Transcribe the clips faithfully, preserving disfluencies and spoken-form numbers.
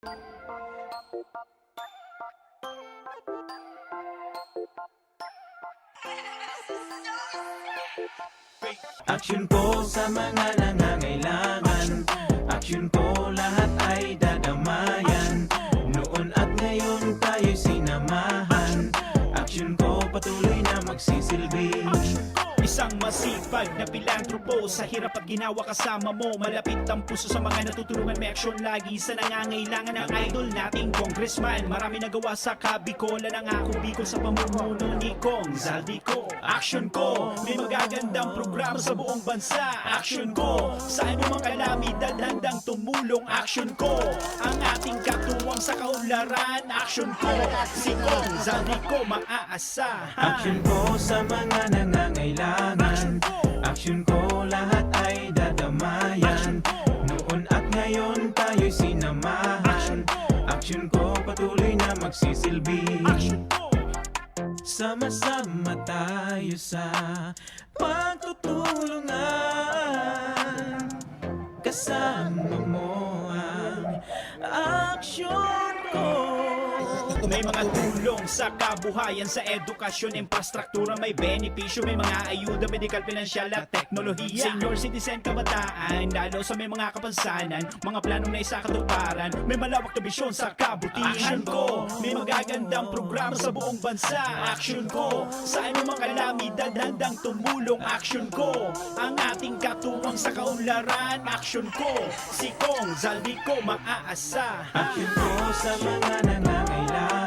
Action po sa mga nangangailangan. Action po, lahat ay dadamayan. Noon at ngayon tayo'y sinamahan. Action po, patuloy na magsisilbi. Isang masipag na pilantropo, sa hirap at ginawa kasama mo. Malapit ang puso sa mga natutulungan, may aksyon lagi sa nangangailangan. Ang idol nating congressman, marami nagawa sa Kabikolan. Ang Ako Bicol sa pamumuno ni Cong Zaldy Co. Action Co, may magagandang programa sa buong bansa. Action Co, sa anumang kalamidad handang tumulong. Action Co, ang ating katuwang sa kaunlaran. Action Co, si Cong Zaldy Co maaasahan. Action Co sa mga nangangailangan. Action Co, lahat ay dadamayan. Noon at ngayon tayo'y sinamahan. Action Co, patuloy na magsisilbi. Action Co. Sama-sama tayo sa pagtutulungan. Kasama mo ang Action Co. May mga tulong sa kabuhayan, sa edukasyon, infrastruktura, may benepisyo, may mga ayuda, medikal, pinansyal at teknolohiya. Senior citizen, kabataan, lalo sa may mga kapansanan, mga planong naisakatuparan, may malawak na bisyon sa kabutihan. Action Co, may magagandang programa sa buong bansa. Action Co, sa anumang kalamidad handang tumulong. Action Co, ang ating katuwang sa kaunlaran. Action Co, si Cong Zaldy Co maaasahan. Action Co sa mga nangangailangan.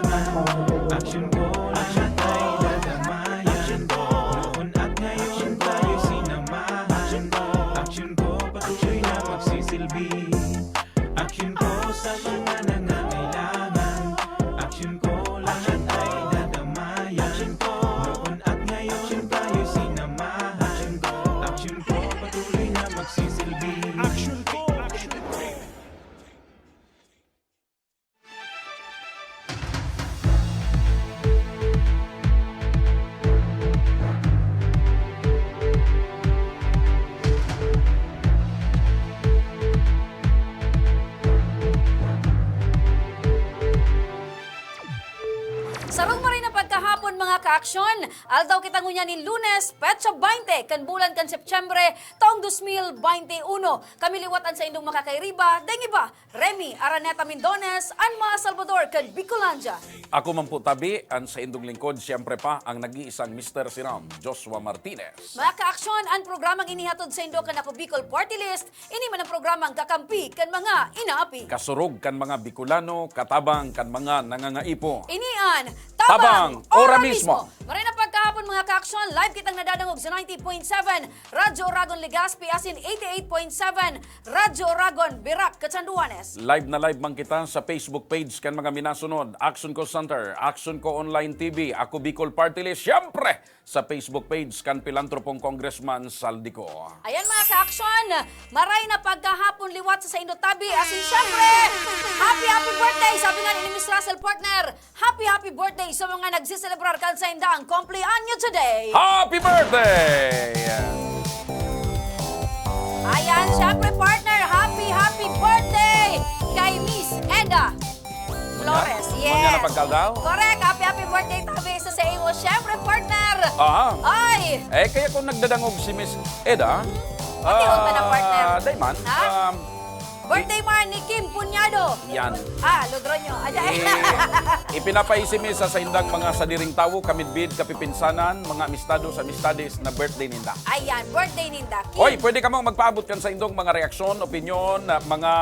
Action Co, lahat ay dadamayan. Noon at ngayon tayo sinamahan. Action Co, patuloy na magsisilbi. Action Co sa mga nangangailangan. Action Co, lahat ay dadamayan. Noon at ngayon tayo sinamahan. Action Co, patuloy na magsisilbi. Action Co, Action Co. Sarong maray na pagkahapon, mga kaaksyon. Aldaw kita ngunyan nin Lunes, petsa baynte kan bulan kan Setyembre, taong dos mil baynte uno. Kami liwat an saindong makakairiba, daing iba, Remy Araneta Mindones, an mga Salvador kan Bicolandia. Ako man po tabi, an saindong lingkod, siyempre pa, ang nag-iisang Mister Siram, Joshua Martinez. Mga kaaksyon, an programang inihatod saindo kan Ako Bicol Party List, ini man an programang kakampi kan mga inaapi. Kasurog kan mga Bicolano, katabang kan mga nangangaipo. Ini an Tabang, Tabang, ora ora mismo. Mismo. Maray na pagkahapon, mga kaaksyon, live kitang nadadangog sa ninety point seven Radyo Oragon Legazpi, asin eighty-eight point seven Radyo Oragon, Virac, Catanduanes. Live na live man kita sa Facebook page kan mga minasunod, Action Co Center, Action Co Online T V, Ako Bicol Party List, siyempre, sa Facebook page kan Pilantropong Congressman Zaldy Co. Ayan, mga kaaksyon, maray na pagkahapon liwat sa saindo tabi, asin siyempre, happy, happy birthday, sabi nga ni Miss Russell, partner. Happy, happy birthday sa mga nagseselebrar kan saindang kumpleanyo today. Happy birthday! Ayan, syempre, partner, happy, happy birthday kay Miss Eda Flores. Yes. Ngunyan na pagkaldaw? Correct. Happy, happy birthday, tabi sa, sa imo. Syempre, partner. Aha. Ay! Eh, kaya kung nagdadangog si Miss Eda, Pati, ah, ka na, partner. Dayman, Ha? um, Birthday man ni Kim Punyado. Yan. Ah, Logroño. Ayan. I-, ipinapaisi mi sa saindang mga sadiring tawo, kamidbid, kapipinsanan, mga amistados, amistades na birthday ninda. Ayan, birthday ninda. Kim. Oy, pwede kamong magpaabot kan saindong mga reaksyon, opinyon, ah, mga,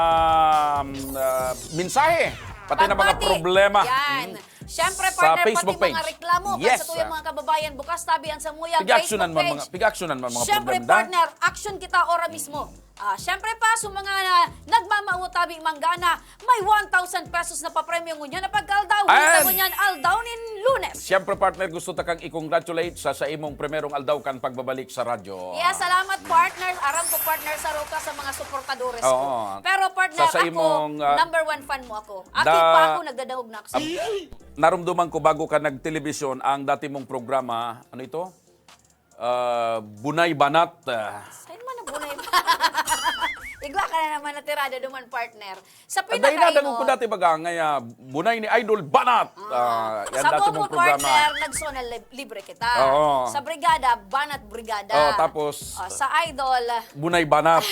mm, ah, mensahe, pati na mga Pagbati. Problema. Yan. Mm. Siyempre, sa partner, Facebook pati mga page. Reklamo, kan Yes, sa tuyang ah. Mga kababayan, bukas tabi an samuyang Facebook page. Pig-actionan man mga, pig-actionan man mga Siyempre, problema, da? Partner, action kita ora mismo. Ah, siyempre pa, sa mga na, nagmamao tabi manggana, may one thousand pesos na papremyo ngunyan na pagkaaldaw. Ayan. Huli ta ngunyan, aldaw nin Lunes. Siyempre, partner, gusto ta kang i-congratulate sa, sa imong primerong aldaw kan pagbabalik sa radyo. Yeah, salamat, partner. Aram ko, partner, saro ka sa mga suportadores ko. Oo. Pero, partner, Sa, sa ako, imong, ah, number one fan mo ako. Aki da- pa ako, nagdadangog na ako sa Narumduman ko bago ka nagtelebisyon ang dati mong programa, ano ito? Ah, Bunay Banat, ah. Saan man ang Bunay Banat? Igwa ka na naman natirada duman, partner. Sa Dahil nadangog ko pinakaino, dati baga, ngaya, bunay ni Idol Banat. Ah, yan sa dati Bobo, mong programa. Partner, nagsunal lib- libre kita. Oo. Sa Brigada, Banat Brigada. Oh, tapos, Ah, sa Idol, Bunay Banat.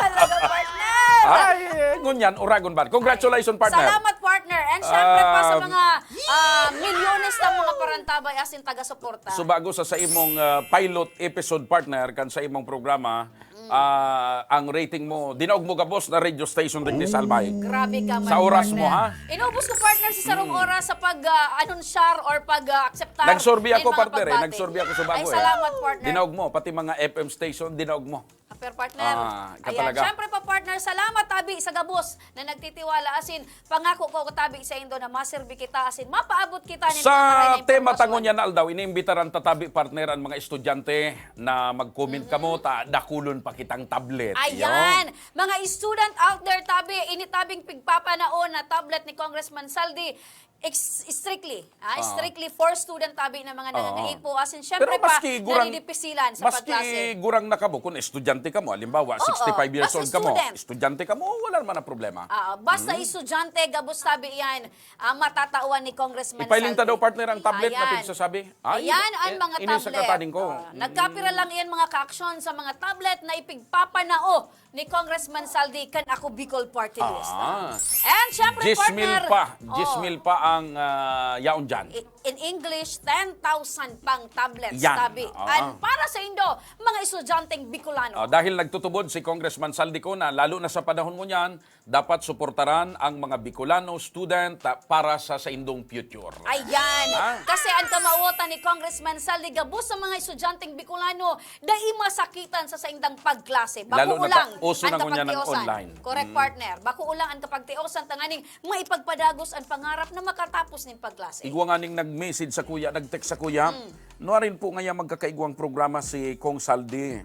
talaga, partner. Ay, eh, ngunyan, uragon ba? Congratulations, partner. Salamat, partner. And syempre pa sa Um, mga ah, milyones ng mga parantabay asin taga-suporta. So bago sa sa imong ah, pilot episode, partner, kan sa imong programa, ah, ang rating mo, dinaog mo gabos na radio station digdi sa Albay. Grabe ka man, Sa oras partner. mo, ha? Inubos ko, partner, sa sarong oras sa pag-anunsyar or pag-akseptar Nag-survey ako, mga partner, eh. pagbati. Nag-survey ako sa Ay, bago, eh. salamat, partner. Dinaog mo, pati mga F M station, dinaog mo. Ah, pero, partner, Ah, ka ayan, talaga. Syempre pa, partner, salamat tabi sa gabos na nagtitiwala, asin pangako ko tabi sa indo na maserbi kita, asin mapaabot kita nin mga maray na Sa tema impormasyon. tangon niya na aldaw, iniimbitaran ta tabi, partner, ang mga estudyante na mag-comment kamo, ta dakulon pa kitang tablet. Ayan. Mga student out there, tabi, ini tabing pigpapanaon na tablet ni Congressman Saldi, ex- strictly, ah, Ah. strictly for student tabi na mga Oo. nangangaipo. Asin, syempre Pero maski pa, gurang, nadidipisilan sa maski pagklase. gurang na kamo, kung estudyante kamo, halimbawa, Oo, sixty-five years basta old kamo, student. Estudyante kamo, wala naman ang problema. Ah, basta estudyante, gabos tabi yan, ah, matatawan ni Congressman Ipailing ta Saldi. daw, partner, ang tablet na Ayan. pigsasabi. Ay, Ayan ang eh, mga ini sa tablet. kataning ko. Ah, nagkapira lang yan mga kaaksyon sa mga tablet na ipigpapanao ni Congressman Saldi kan Ako Bicol Party List. Ah. And syempre, Diyes mil partner, pa. oh, Diyes mil pa ang ah, yaon dyan. i- in English, ten thousand pang tablets, Yan. tabi. Oo. And para sa indo, mga estudyanteng Bicolano. Ah, dahil nagtutubod si Congressman Saldi ko na lalo na sa panahon mo niyan, dapat suportaran ang mga Bicolano student ah, para sa saindong future. Ayan. Ah. Kasi ang kamawotan ni Congressman Saldi gabos sa mga estudyanteng Bicolano, dai masakitan sa saindang pagklase. Bako Lalo na lang ta-, uso ang na ngunyan ang kapagtiosan. Online. Correct, Mm. partner. Bako lang ang kapagtiosan tanganing maipagpadagos ang pangarap na makatapos nin pagklase. Igwa nga ning nag-message sa kuya, nag-text sa kuya, Mm. nuarin po ngaya magkakaigwang programa si Kong Saldi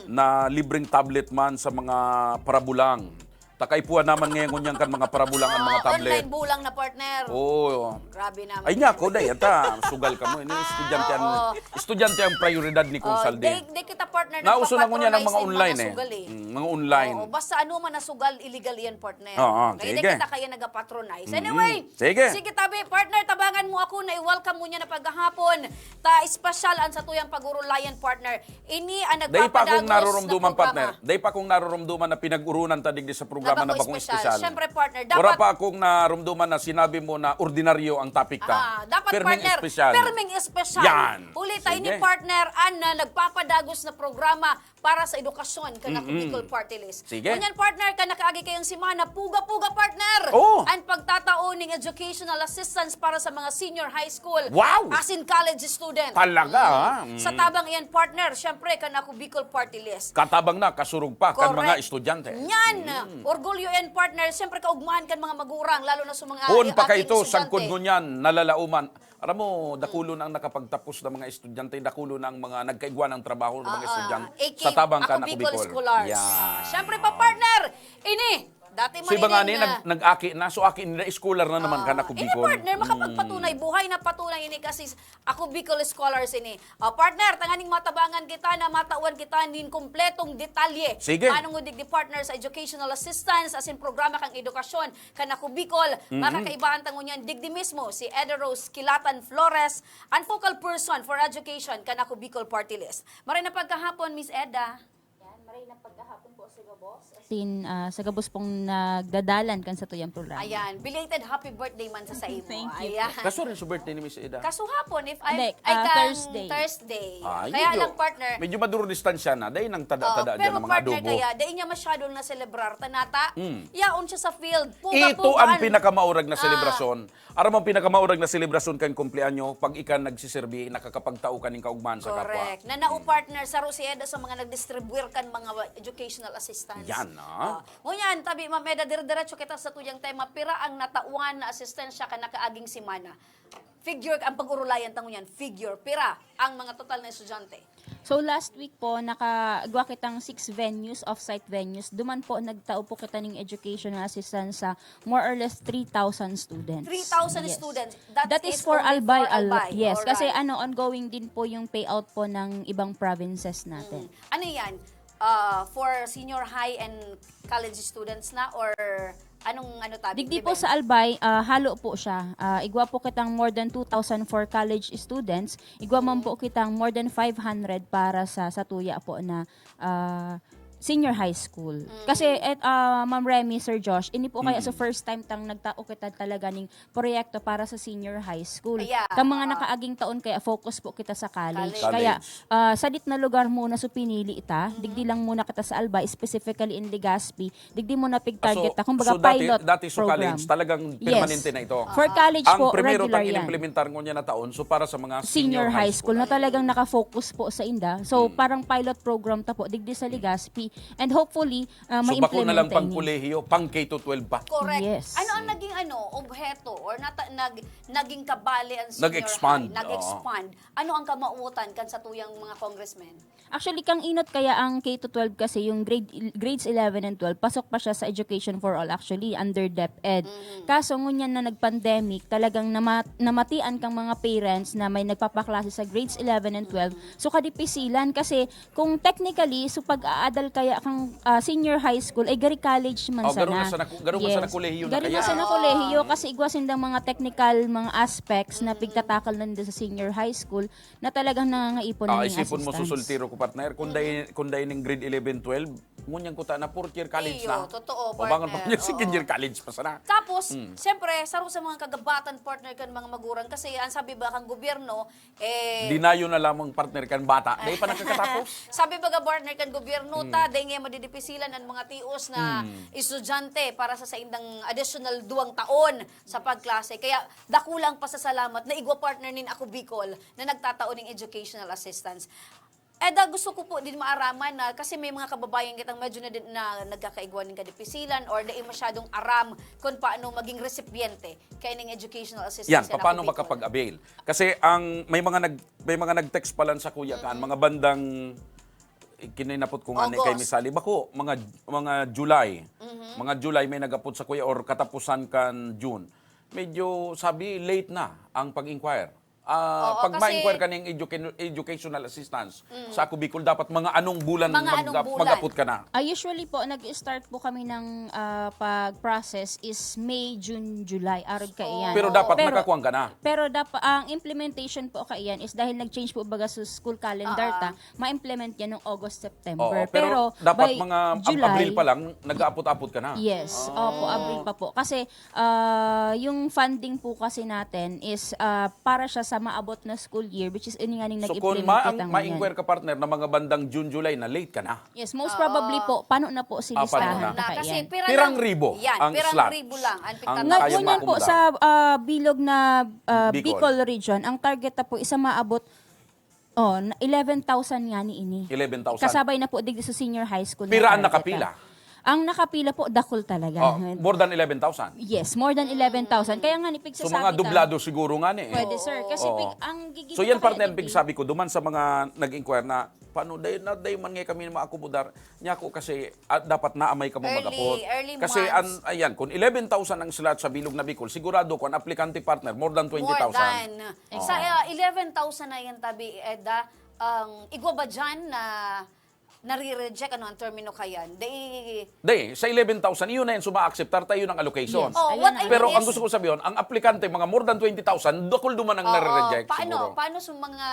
na libreng tablet man sa mga parabulang. Takaipuhan naman ngayon ngunyan kan mga parabulang ang mga Ah, tablet. Online bulang na, partner. Oo. Grabe naman. Ay nga, ko, day, ata, sugal ka mo. Ini estudyante ang, Oo. estudyante ang prioridad ni Kong Oh, Saldi. Day, day kita, partner, Nauso na ngunyan ang mga nagpapatronize ng online, eh. Sugal, eh. Mm, mga online. Oo, basta ano man na sugal, illegal yan, partner. Oo, Kaya sige. di kita kaya nagpapatronize. Mm-mm. Anyway, Sige. Sige tabi, partner, tabangan mo ako na i-welcome mo niya na paghahapon. Ta espesyal ang satuyang pag-urulayan, partner. Ini ang Dai pa akong nagpapadagos narurumduman, na programa. Partner. Dai pa akong narurumduman na pinag-urunan ta digdi sa programa na Nabako bakong espesyal. espesyal. Siyempre, partner, Wala dapat pa akong narumduman na sinabi mo na ordinaryo ang topic ta. Ah, dapat, Pirming partner, espesyal. Pirming espesyal. Yan. Huli ta ini, Sige. Partner, an na nagpapadagos na programa para sa edukasyon kan Ako Mm-mm. Bicol Party List. Sige. Ngunyan, partner, kan nakaagi kayong semana, puga-puga, partner, Oh. ang pagtatao ning educational assistance para sa mga senior high school Wow! asin college student. Talaga, Mm. ha? Mm. Sa tabang iyan, partner, syempre, kan Ako Bicol Party List. Katabang na, kasurog pa, kan mga Correct. Estudyante. Yan! Orgulyo yan, partner. Siyempre, kaugmahan kan mga magurang, lalo na sa mga Hon pa ating kaito, estudyante. sagkod ngunyan, nalalaoman. Aram mo, dakulo na ang nakapagtapos na mga estudyante, dakulo na ang mga nagkaigwa ng trabaho ng mga Ah, estudyante ah. Iking sa tabang kan Ako Ako Bicol Bicol. Scholars. Yeah. Ah, siyempre pa, partner, ini, dati So, iba nga mahiling ni, na nag, nag-aki na. So, aki nila, scholar na naman kan Ako Ini, Bicol. partner, Mm. makapagpatunay, buhay na patunay ini kasi Ako Bicol Scholars ini. Ah, partner, tanganing matabangan kita na matawan kita nin kompletong detalye. Sige. Manungod digdi, partner, sa educational assistance, asin programa kang edukasyon kan Ako Bicol. Makakaibahan ta ngunyan digdi mismo si Eda Rose Kilatan Flores, ang focal person for education kan Ako Bicol Party List. Maray na pagkahapon, Miss Eda. Yan, maray na pagkahapon po sa gabos. Tin, ah, sa gabos pong nagdadalan kan satuyang programa. Ayan, belated happy birthday man sa, sa imo. Thank you. Ayan. Kaso rin sa birthday ni Miss Eda. Kaso hapon, if I'm, Hindi, ay, ah, kang Thursday. Thursday. Ah, Kaya medyo, lang, partner, medyo maduro distansya na. Dahil nang tada-tada Oh, dyan pero, ang mga partner, adobo. Kaya dahil niya masyadong na-celebrar, tanata, Mm. yaon siya sa field. Ito ang pinakamaurag na Ah. selebrasyon. Aram mo ang pinakamaurag na selebrasyon kan kumpleanyo, pag ika nagsiserbi, nakakapagtao ka ning kaugmahan sa kapwa. Correct. Na nao, partner, saro si Eda sa mga nag-distribuir kan mga educational assistance. Yan, ah. Oh. Ngunyan, tabi, Ma'am Eda, dire-diretso kita sa tuyang tema, pira ang natawan na asistensya kan nakaaging semana? Figure, ang pag-urulayan ta ngunyan, figure, pira ang mga total na estudyante? So last week po, nakagwa kitang six venues, off-site venues. Duman po, nagtao po kita ning educational assistance sa more or less three thousand students. Three thousand Yes. students. That That is is for only Albay, for Al- Albay. Yes, kasi Alright. ano, ongoing din po yung payout po ng ibang provinces natin. Mm. Ano yan? uh, for senior high and college students na, or anong ano tabi? Digdi po sa Albay, ah, halo po siya. Ah, igwa po kitang more than two thousand for college students. Igwa man po kitang more than five hundred para sa satuya po na ah, senior high school. Kasi, et, ah, Ma'am Remy, Sir Josh, ini po kaya sa first time tang nagtao kita talaga ning proyekto para sa senior high school. Yeah, Kang mga oo. nakaaging taon kaya focus po kita sa college. College. Kaya College. ah, sadit na lugar muna so pinili ita. Digdi lang muna kita sa Albay, specifically in Legazpi. Digdi muna pig-target So, ta. Kumbaga, so dati, pilot dati so program. college, talagang Yes. permanente na ito. For college Ang po, primero regular tang yan. inimplementar ngunyan na taon, so para sa mga Senior high school na talagang nakafocus po sa inda. So, parang pilot program ta po, digdi sa Legazpi. And hopefully, ah, So bako na lang ma-implement pang ini. Kolehiyo, pang K to twelve pa. Correct. Yes. Ano ang naging ano, obheto or nata- nag- naging kabali ang senior Nag-expand, high? Nag-expand. Ano ang kamautan kan satuyang mga congressmen? Actually, kang inot kaya ang K to twelve kasi yung grade, grades eleven and twelve, pasok pa siya sa Education for All actually, under DepEd. Kaso ngunyan na nag-pandemic, talagang nama, namatian kang mga parents na may nagpapaklase sa grades eleven and twelve. So, kadipisilan kasi kung technically, so pag-aadal kaya kang ah, senior high school, ay gari college man Oh, garo sana. na sana, garo man sana kolehiyo na Gari kaya. man sana kolehiyo kasi igwa sindang mga technical, mga aspects na pigtatakal na nila sa senior high school na talagang nangangaipon Ah, ng isipon mo, assistance. Susultiro ko, partner, kung dai, kung dai ning grade eleven, twelve, ngunyan kuta na fourth year college Iyo, na. totoo, O bangon pa partner, niya, second oo. year college pa sana. Tapos, siyempre, saro sa mga kagabatan, partner, kan mga magurang kasi ang sabi ba kang gobyerno, eh, Dinayo na lamang, partner, kan bata. Dai pa nakakatapos. Sabi baga, partner, kan gobyerno ta, dai nga madidipisilan ang mga tios na estudyante para sa saindang additional duwang taon sa pagklase. Kaya dakula ang pasasalamat na igwa, partner, nin Ako Bicol na nagtatao ning educational assistance. Eda, gusto ko po din maaraman na kasi may mga kababayan kitang medyo na, na nagkakaigwa ning kadipisilan or dai masyadong aram kung paano maging resipiente kay ning educational assistance Yan, kan paano Ako Bicol. makapag-avail? Kasi ang may mga nag may mga nag-text pa lang sa kuya kan, mga bandang eh, kininapot ko nga ni kay August. Miss Sally. Bako, mga mga July. Mga July may nag-apot sa kuya or katapusan kan June. Medyo sabi late na ang pag-inquire. Ah, Oo, pag kasi ma-inquire ka ning educa- educational assistance sa Ako Bicol, dapat mga anong bulan Mga anong mag- bulan. mag-apot ka na. Ah, usually po, nag-start po kami ng ah, pag-process is May, June, July, arog kaiyan. Pero dapat nakakuha ka na. Pero dapat ang implementation po kaiyan is dahil nag-change po baga sa school calendar Ah, ta, ma-implement yan noong August, September. Oo, pero, dapat by mga ab- July, Abril pa lang, nag-aapot-apot ka na. Yes, opo, Abril pa po. Kasi ah, yung funding po kasi natin is ah, para siya sa maabot na school year, which is ini nga ning So kung nag-implement ma- kita ma-inquire ka, partner, na mga bandang June, July na, late ka na. Yes, most probably po, pano na po si Ah, pano listahan na. na Kasi kaiyan. pira Pirang lang- ribo yan, ang pirang slots ribo lang ang ang pigtatago. kaya Ngunyan po makomodar. Sa ah, bilog na ah, Bicol. Bicol region, ang target na po is maabot oh, na eleven thousand nga ni ini. Eleven thousand. Kasabay na po digdi sa senior high school. na Pira ang target nakapila? na. Ang nakapila po, dakol talaga. Oh, more than eleven thousand. Yes, more than eleven thousand. Kaya nga ni So mga dublado siguro nga ni eh. Pwede, sir. Kasi Oo. pig, ang gigit So yan, pa partner, kaya pig sabi ko, duman sa mga nag-inquire na, paano day, na day man nga kami maakomodar? Niya ko kasi ah, dapat naamay ka mo Early, magapot. early Kasi months. an, ayan, kung eleven thousand ang slot sa bilog na Bicol, sigurado ko ang aplikante, partner, more than twenty thousand. More than. Sa uh, eleven thousand na yan, tabi, Eda, ang igwa ba dyan na nare-reject, ano ang termino kayan? They Day, sa eleven thousand, yun na yan, suma-acceptar tayo ng allocation. Yes. Oh, Ayun what na. I Pero mean ang is- gusto ko sabihin, ang aplikante, mga more than twenty thousand, dakol duman ang Oo, nare-reject paano, siguro. Paano sa mga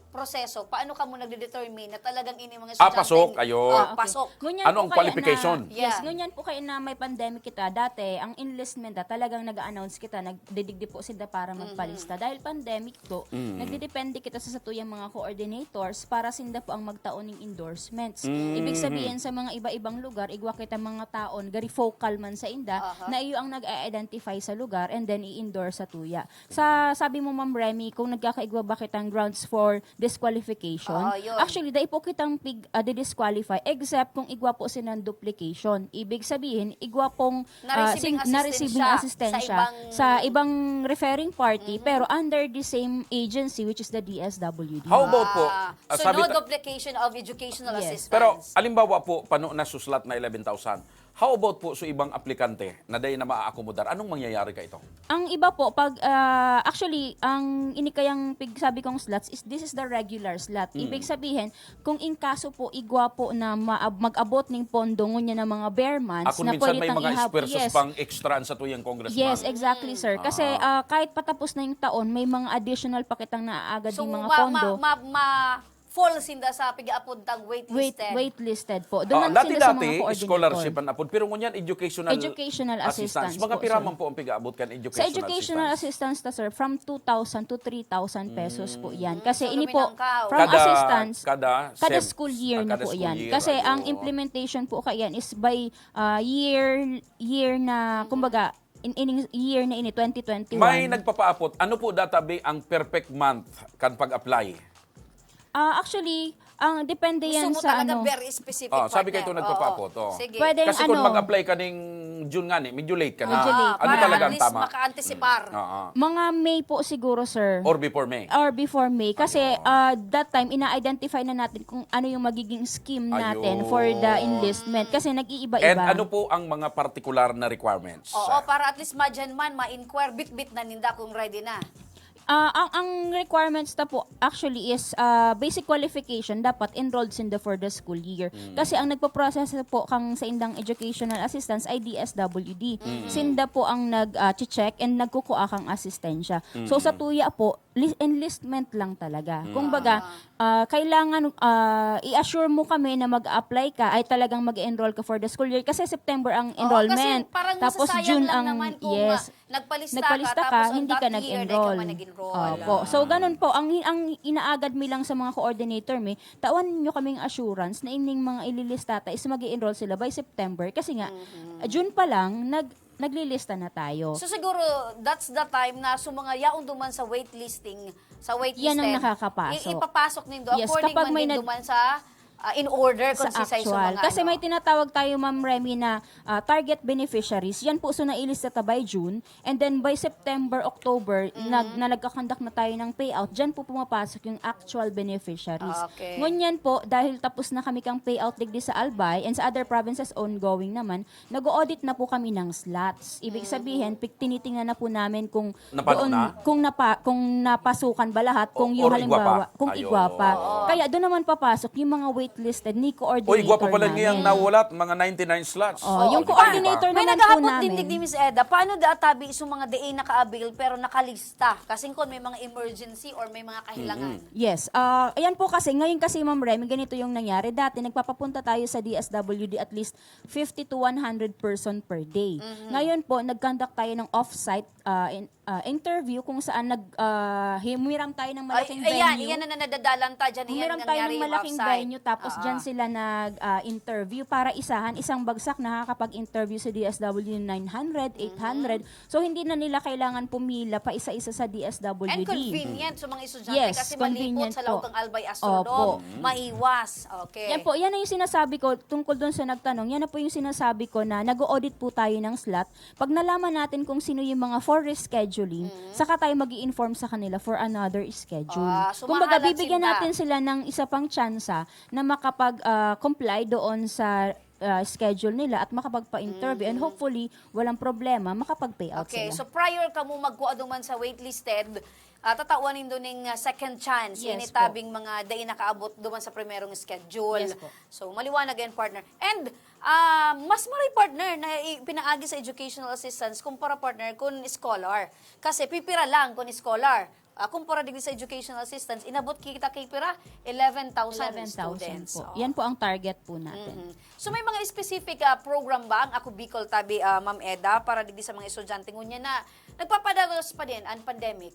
proseso? Paano ka mo nagdedetermine na talagang ini mga Ah, estudyante? pasok, ayun. Oh, Okay. pasok. Ngunyan Anong po kaya qualification? Na, yes, Yeah. ngunyan po kaya na may pandemic kita. Dati, ang enlistment na talagang nag-announce kita, nagdidigdi po sila para magpalista. Dahil pandemic po, nagdidepende kita sa satuyang mga coordinators para sinda po ang magtao ning endorsements. Ibig sabihin, sa mga iba-ibang lugar, igwa kita mga taon, gari focal man sa inda, na iyo ang nag-identify sa lugar and then i-endorse sa tuya. Sa sabi mo, Ma'am Remy, kung nagkakaigwa ba kitang grounds for disqualification? Oo, yun. Actually, dai po kitang pig, ah, di-disqualify except kung igwa po silang duplication. Ibig sabihin, igwa pong ah, Na-receiving sin- na-receiving assistensya assistensya sa ibang sa ibang referring party pero under the same agency, which is the D S W D. How about po? Ah, ah, so sabi no ta- duplication of educational Yes. assistance. Pero alimbawa po, pano na suslat na eleven thousand. How about po sa ibang aplikante na dai na maaakomodar? Anong mangyayari kaito? Ang iba po, pag, ah, actually, ang inikayang pig-, sabi kong slots is, this is the regular slot. Ibig sabihin, kung in kaso po, igwa po na ma- mag-abot ning pondo, ngunyan ng mga bare months, Ako na minsan pwede may tang mga ihab-, esfuerzos yes. Pang extra sa tuyang congressman. Yes, exactly, sir. Kasi ah, kahit patapos na yung taon, may mga additional pa kitang naaagad So, yung mga ma, pondo. ma, ma, ma, fall sinda sa pigaapod tang Wait, waitlisted. Waitlisted po. Doon Ah, lang dati sila sa mga dati coordinator. Scholarship an apod, pero ngunyan educational Educational assistance Mga po, piraman sir. po ang pigaabot kan Sa educational educational assistance. Assistance ta, sir, from two thousand to three thousand pesos po yan. Kasi So, ini po, luminangkaw. from Kada- assistance, kada kada sem- school year ah, na kada po school yan. Year, Kasi ayun. Ang implementation po kayan is by ah, year year na, kumbaga, in, ining year na ini, twenty twenty-one. May nagpapaapot, ano po data be ang perfect month kan pag-apply? Ah, actually, ang depende Gusto yan mo sa talaga ano. Very specific, Oh, sabi kayo partner. Ito nagpapaapot, Oo. Oh. Sige. Pwede Kasi ano, kung mag-apply ka ning June nga ni, medyo late ka na. Medyo late. Ano Para talaga at ang least tama? Maka-anticipar. Oo. Mga May po siguro, sir. Or before May. Or before May. Kasi Ayun. Ah, that time, ina-identify na natin kung ano yung magiging scheme natin Ayun. for the enlistment. Kasi nag-iiba-iba. And ano po ang mga partikular na requirements? Oo, para at least madyan man, ma-inquire, bitbit na ninda kung ready na. Ah, ang ang requirements ta po actually is ah, basic qualification, dapat enrolled sinda for the school year. Mm. Kasi ang nagpo-process po kang sa indang educational assistance ay D S W D. Mm. Sinda po ang nag-check and nagkukuha kang asistensya. So sa tuya po, li- enlistment lang talaga. Kumbaga, ah, kailangan ah, i-assure mo kami na mag-apply ka ay talagang mag-enroll ka for the school year kasi September ang Oo, enrollment. Kasi parang Tapos masasayang June lang ang naman kung yes. ah, nagpalista, Nagpalista ka, ka, tapos ang hindi ka that year, nag-enroll. Di ka man nag-enroll. Opo. So, ganun po. Ang, ang inaagad mi lang sa mga coordinator mi, tawan nyo kaming assurance na ining mga ililista ta is mag-enroll sila by September. Kasi nga, June pa lang, nag, naglilista na tayo. So siguro that's the time na sa mga yaon duman sa waitlisting, sa waitlist Yan ang nakakapasok. Ipapasok nindo Yes, according kapag man may nin nag- duman sa ah, in order kung Sa si sa actual. mga Kasi ano. May tinatawag tayo, Ma'am Remy, na ah, target beneficiaries. Yan po, so nailista ta by June. And then by September, October, nag, na nagkakandak na tayo ng payout, dyan po pumapasok yung actual beneficiaries. Okay. Ngunyan po, dahil tapos na kami kang payout digdi sa Albay and sa other provinces ongoing naman, nag-audit na po kami ng slots. Ibig sabihin, pig- tinitingnan na po namin kung Napano doon, na? kung napa, kung napasukan ba lahat, kung O- yung or igwa pa? halimbawa, kung Ayun. igwa pa. Kaya doon naman papasok yung mga waitlisted ni coordinator O igwa pa pala namin. Ngayang nawalat, mga ninety-nine slots. Oh, yung Di ba? coordinator May naman po nagahapot namin. din digdi, Miss Eda, paano da tabi sa mga diin naka-avail pero nakalista? Kasi kung may mga emergency or may mga kahilangan. Yes. Ah, ayan po kasi, ngayon kasi, Ma'am Remy, ganito yung nangyari. Dati, nagpapapunta tayo sa D S W D at least fifty to one hundred person per day. Ngayon po, nag-conduct tayo ng off-site ah, in- ah, interview kung saan nag, ah, humiram tayo ng Ay, malaking ayan, venue. Iyan na nadadalan ta dyan. Iyan Humiram tayo ng nangyari yung malaking off-site. Venue, tapos Ah, dyan ah. Sila nag-interview para isahan, isang bagsak nakakapag-interview sa D S W D nine hundred, eight hundred. So, hindi na nila kailangan pumila pa isa-isa sa D S W D. And convenient sa mga estudyante Yes, kasi malipot convenient sa laog po. ng Albay Astrodome. Opo. Maiwas. Okay. Yan po, yan ang yung sinasabi ko tungkol doon sa nagtanong. Yan na po yung sinasabi ko na nag-audit po tayo ng slot. Pag nalaman natin kung sino yung mga for rescheduling, saka tayo mag-i-inform sa kanila for another schedule. Ah, so Kumbaga, mahalat bibigyan sinda. Natin sila ng isa pang tsansa na makapag-comply doon sa ah, schedule nila at makapagpa-interview and hopefully, walang problema, makapag-pay out Okay, sila. So prior ka mo magkuha duman sa waitlisted, ah, tatawan nindo ning ah, second chance. Yes Initabing mga dai nakaabot duman sa primerong schedule. Yes po. So maliwanag yan, partner. And ah, mas maray, partner, na ipinaagi sa educational assistance kumpara, partner, kun scholar. Kasi pipira lang kun scholar. Ah, kumpara digdi sa educational assistance, inabot kita kay pira? eleven thousand eleven thousand students. Po. Oh. Yan po ang target po natin. Mhm. So may mga specific ah, program ba ang Ako Bicol Tabi, ah, Ma'am Eda, para digdi sa mga estudyante ngunyan na nagpapadagos pa din ang pandemic?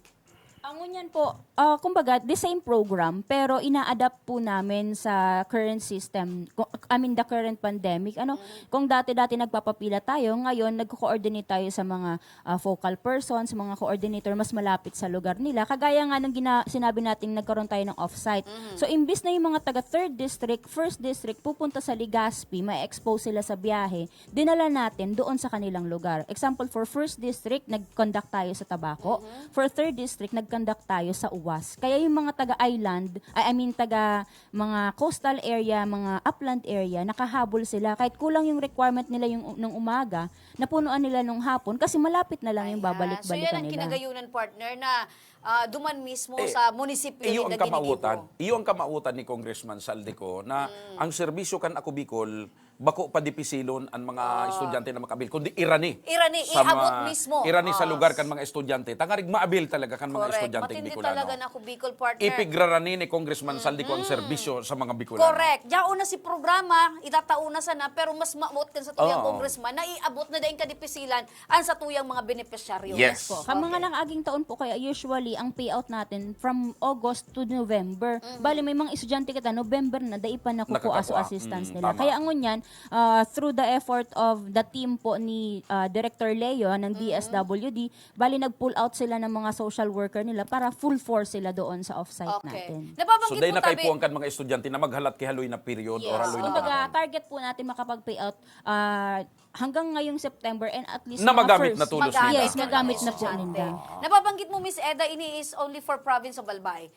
Ang ngunyan po, ah, kumbaga, the same program, pero ina-adapt po namin sa current system, ku- I mean, the current pandemic. Ano, kung dati-dati nagpapapila tayo, ngayon nagko-coordinate tayo sa mga ah, focal persons, mga coordinator, mas malapit sa lugar nila. Kagaya nga ng gina- sinabi natin, nagkaroon tayo ng off-site. So, imbis na yung mga taga third district, first district, pupunta sa Legazpi, ma-expose sila sa biyahe, dinala natin doon sa kanilang lugar. Example, for first district, nag-conduct tayo sa Tabaco. For third district, nag conduct tayo sa UWAS. Kaya yung mga taga-island, I I mean, taga mga coastal area, mga upland area, nakahabol sila. Kahit kulang yung requirement nila yung, nung umaga, napunuan nila nung hapon kasi malapit na lang yung Ayan. So, babalik-balikan yan ang nila. Kinagayunan, partner, na, ah, duman mismo Eh, sa munisipyo iyo ni ang Taguig. Kamautan. Iyo ang kamautan ni Congressman Saldico na Mm. ang serbisyo kan Ako Bicol, bako pa dipisilon an mga Ah. estudyante na makabil, kundi irani Irani, sa iabot mga, mismo. irani sa Oo. lugar kan mga estudyante. Tangarig maabil talaga kan mga Correct. estudyanteng Matindi Bicolano. talaga na Ako Bicol, partner. Ipigrarani ni Congressman Saldico ang Mm-mm. serbisyo sa mga Bicolano. Correct. Yaon na si programa, itatao na sana, pero mas maabot kan sa tuyang Oo. congressman, na iabot na daing kadipisilan ang sa tuyang mga benepisyaryo. Yes. Po. Kamang Okay. lang aging taon po, kaya usually, ang payout natin from August to November. Mhm. Bali, may mga estudyante kita, November na, dai pa nakukuha Nakakakuha. sa assistance Mm, nila. tama. Kaya ngunyan, ah, through the effort of the team po ni, ah, Director Leo ng Mhm. D S W D, bali, nag-pull out sila ng mga social worker nila para full force sila doon sa off-site Okay. natin. Nababanggit So, dahil mo, tabi nakaipuan kan mga estudyante na maghalat ki haloy na period or Yes. haloy na Kumbaga, panahon. target po natin makapag-payout, ah, hanggang ngayong September and at least Na mga magamit first. na tulos Magamit Yes, nila. magamit na po Estudyante. ninda. Nababanggit mo, Miss Eda, ini is only for province of Albay.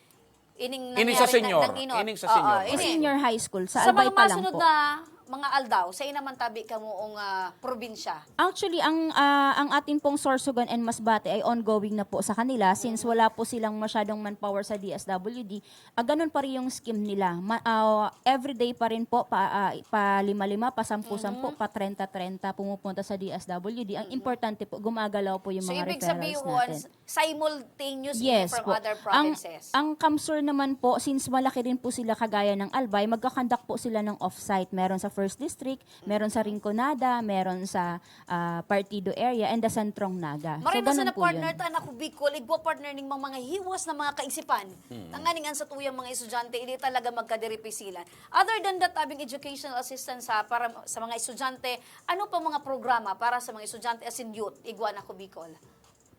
Ining Ini sa nangyari na senior. nag-inot. Ining sa Oo, senior. ini. Senior high school, sa Sa Albay mga pa lang masunod po. na mga aldaw, sa inaman tabi kamo ong, ah, probinsya? Actually, ang, ah, ang ating pong Sorsogon and Masbate ay ongoing na po sa kanila since Mhm. wala po silang masyadong manpower sa D S W D. Ah, ganun pa rin yung scheme nila. Ma-, ah, everyday pa rin po, pa, ah, pa lima-lima, pa sampu-sampu, Mhm. pa trenta-trenta pumupunta sa D S W D. Ang Mhm. importante po, gumagalaw po yung So, mga ibig referrals sabihin, natin. simultaneous ini Yes from po. other Ang, provinces? ang CamSur naman po, since malaki rin po sila kagaya ng Albay, magkakandak po sila ng off-site. Meron sa First District, meron sa Rinconada, meron sa, ah, Partido area, and the Sentrong Naga. So, Maray na ganun sana po partner yun. ta, anak ko, Bicol, igwa partner ning mga, mga hiwas na mga kaisipan. Hmm. Tanganing an sa tuyang mga estudyante, hindi talaga magkadiripisilan. Other than that, abing educational assistance sa, para sa mga estudyante, ano pa mga programa para sa mga estudyante as in youth, igwa, anak ko, Bicol?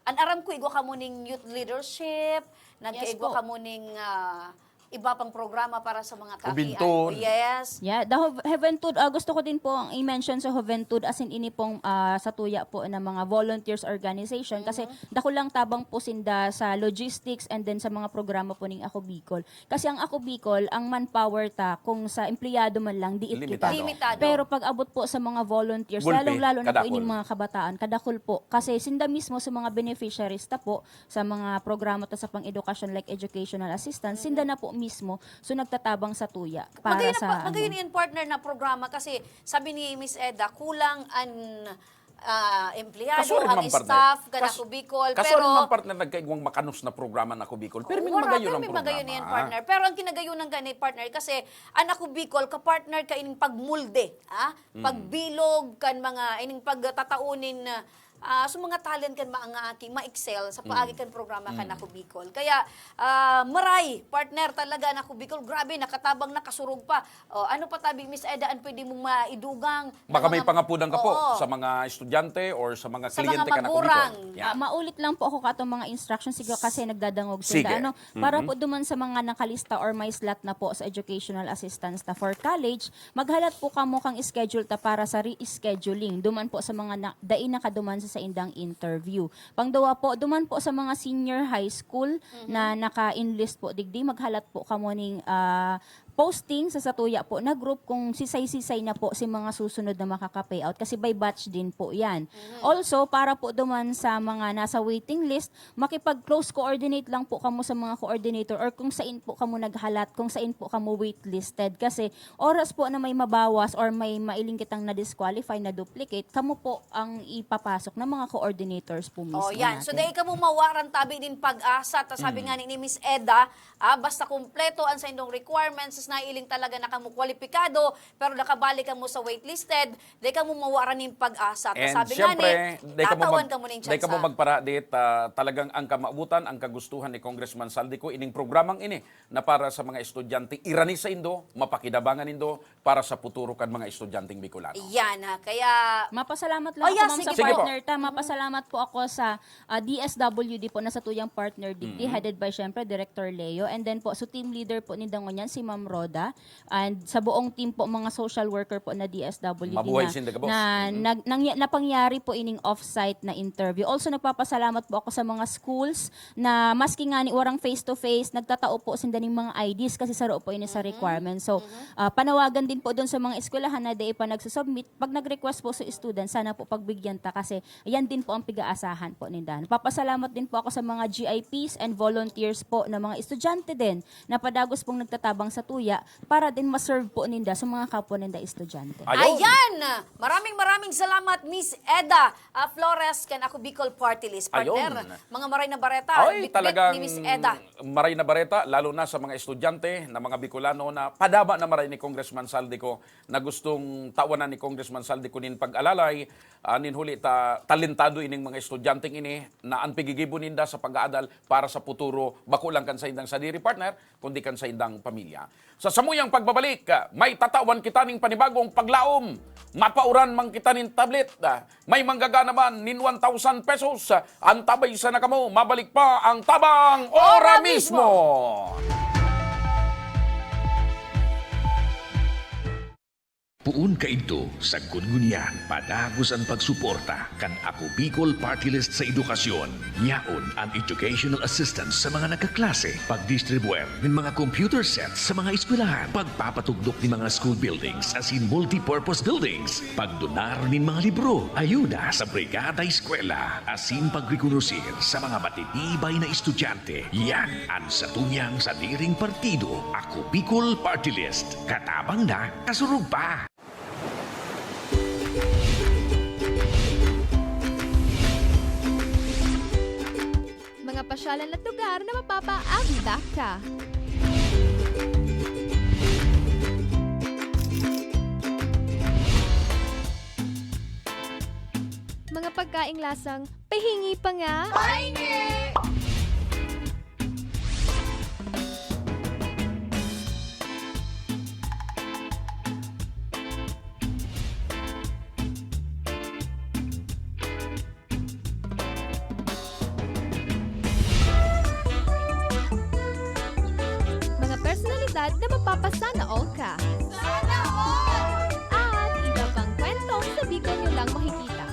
An aram ko, igwa kamo ning youth leadership, Yes nagkaigwa po. kamo ning, ah, iba pang programa para sa mga kakian. Juventud. Yes. Yeah, the Juv-, Juventud, ah, gusto ko din po ang i-mention sa Juventud, as in ini pong, ah, sa tuya po ng mga volunteers organization, kasi Mhm. dakulang tabang po sinda sa logistics and then sa mga programa po ning Ako Bicol. Kasi ang Ako Bicol, ang manpower ta, kung sa empleyado man lang, diit kita. Limitado. Limitado. Pero pag abot po sa mga volunteers, Gulpi, lalong-lalo na po kadakol. ining mga kabataan, kadakol po. Kasi sinda mismo sa mga beneficiaries ta po, sa mga programa ta sa pang-edukasyon like educational assistance, sinda Mhm. na po mismo, so nagtatabang sa tuya para Magayon na sa pa-, magayon ano. yan, partner, na programa kasi sabi ni Miss Eda, kulang an, ah, empleyado, Kasuarin ang man, partner. staff, kan Kas-, Ako Bicol, kasuarin pero man, partner, nagkaigwang makanos na programa na Ako Bicol. Pero Oo, may wala, magayon pero ang may magayon programa. yan, partner. Pero ang kinagayonan gani, partner, kasi an Ako Bicol, ka-partner ka ining pagmulde, ah? Mm. Pagbilog kan mga, ining pagtatao nin, ah, ah, so mga talent kan mga aki, ma-excel sa Mm. paagi kan programa kan Mm. Ako Bicol. Kaya, ah, maray, partner, talaga an Ako Bicol, grabe, nakatabang, nakasurog pa. O, ano pa tabi, Miss Eda, an pwede mong maidugang? Baka Mga may pangapudan ka po Oo. sa mga estudyante or sa mga Sa mga kliyente kan Ako Bicol. magurang. Yeah. Ah, maulit lang po ako katong mga instructions, siguro kasi nagdadangog Sige. sila, ano? Para Mm-mm. po duman sa mga nakalista or may slot na po sa educational assistance na for college, maghalat po kamo kang schedule ta para sa rescheduling. Duman po sa mga na, dai nakaduman sa saindang interview. Pangduwa po, duman po sa mga senior high school Mhm. na naka-enlist po digdi, maghalat po kamo ning, ah, posting sa satuya po na group kung sisay-sisay na po si mga susunod na makaka-payout kasi by batch din po yan. Mhm. Also, para po duman sa mga nasa waiting list, makipag-close coordinate lang po kamo sa mga coordinator or kung sain po kamo naghalat, kung sain po kamo waitlisted. Kasi oras po na may mabawas or may mailing kitang na-disqualify, na-duplicate, kamo po ang ipapasok ng mga coordinators po mismo Oh, yan. So, natin. dai kamo mawaran tabi nin pag-asa. Ta sabi Mm. nga ni, ni Miss Eda, ah, basta kompleto ang saindong requirements, nailing talaga na kamo kwalipikado, pero nakabalik kamo sa waitlisted, dai kamo mawaran nin pag-asa. Ta And sabi nga siyempre, ni, dai kamo tatawan mag-, kamo ning dai kamo tsansa. magparadit, ah, talagang ang kamabutan, ang kagustuhan ni Congressman Saldico, ining programang ini na para sa mga estudyante, irani saindo, mapakinabangan nindo para sa puturo kan mga estudyanteng Bicolano. Yan, ha. Kaya Mapasalamat lang Oh, yeah, ako, ma'am, sige sa po. partner ta. Mapasalamat po ako sa, ah, D S W D po na sa tuyang partner digdi, Mm. headed by, syempre, Director Leo. And then po, so team leader po ni Dangonyan, si Ma'am Roda, and sa buong team po, mga social worker po na D S W D Mabuhay na, sinda, boss. na Mm. nag-, nangya-, napangyari po ining off-site na interview. Also, nagpapasalamat po ako sa mga schools na maski nga ni warang face-to-face, nagtatao po sinda ning mga I Ds kasi saro po ini sa Mhm. requirement. So, Mhm. ah, panawagan din po doon sa mga eskwelahan na dai pa nagsusubmit, pag nag-request po sa student, sana po pagbigyan ta kasi yan din po ang pig-aasahan po ninda. Nagpapasalamat din po ako sa mga G I Ps and volunteers po na mga estudyante din na padagos pong nagtatabang sa tuya para din ma-serve po ninda sa mga kapwa ninda estudyante. Ayun. Ayan! Maraming, maraming salamat, Miss Eda, ah, Flores, kan Ako Bicol Party List. Partner, Ayun. mga maray na bareta, Ay, bitbit talagang ni Miss Eda. maray na bareta, lalo na sa mga estudyante na mga Bicolano na padaba na maray ni Congressman Zaldy Co na gustong tawanan ni Congressman Zaldy Co nin pag-alalay, ah, nin huli ta, talentado ining mga estudyanteng ini na an pigigibo ninda sa pag-aadal para sa puturo, bako lang kan saindang sadiri, partner, kundi kan saindang pamilya. Sa samuyang pagbabalik, ah, may tatawan kita ning panibagong paglaom. Mapauran man kita nin tablet, ah, may manggagana man nin one thousand pesos, ah, antabay sana kamo, mabalik pa ang Tabang Ora Ora Mismo! Mismo! Poon kaidto, sagkod ngunyan, padagos an pagsuporta kan Ako Bicol Party List sa edukasyon. Yaon an educational assistance sa mga nagkaklase, pagdistribuer nin mga computer sets sa mga eskwelahan, pagpapatugdok nin mga school buildings asin multipurpose buildings, pagdonar nin mga libro, ayuda sa Brigada Eskwela, asin pagrekonosir sa mga matitibay na estudyante. Yan an satuyang sadiring partido, Ako Bicol Party List. Katabang na, kasurog pa! Mga pasyalan at lugar na mapapaabida ka. Mga pagkaing lasang pahingi pa nga. Pahingi! Mga personalidad na mapapasana all ka. Sana all! At iba pang kwentong sa Bicol nyo lang makikita.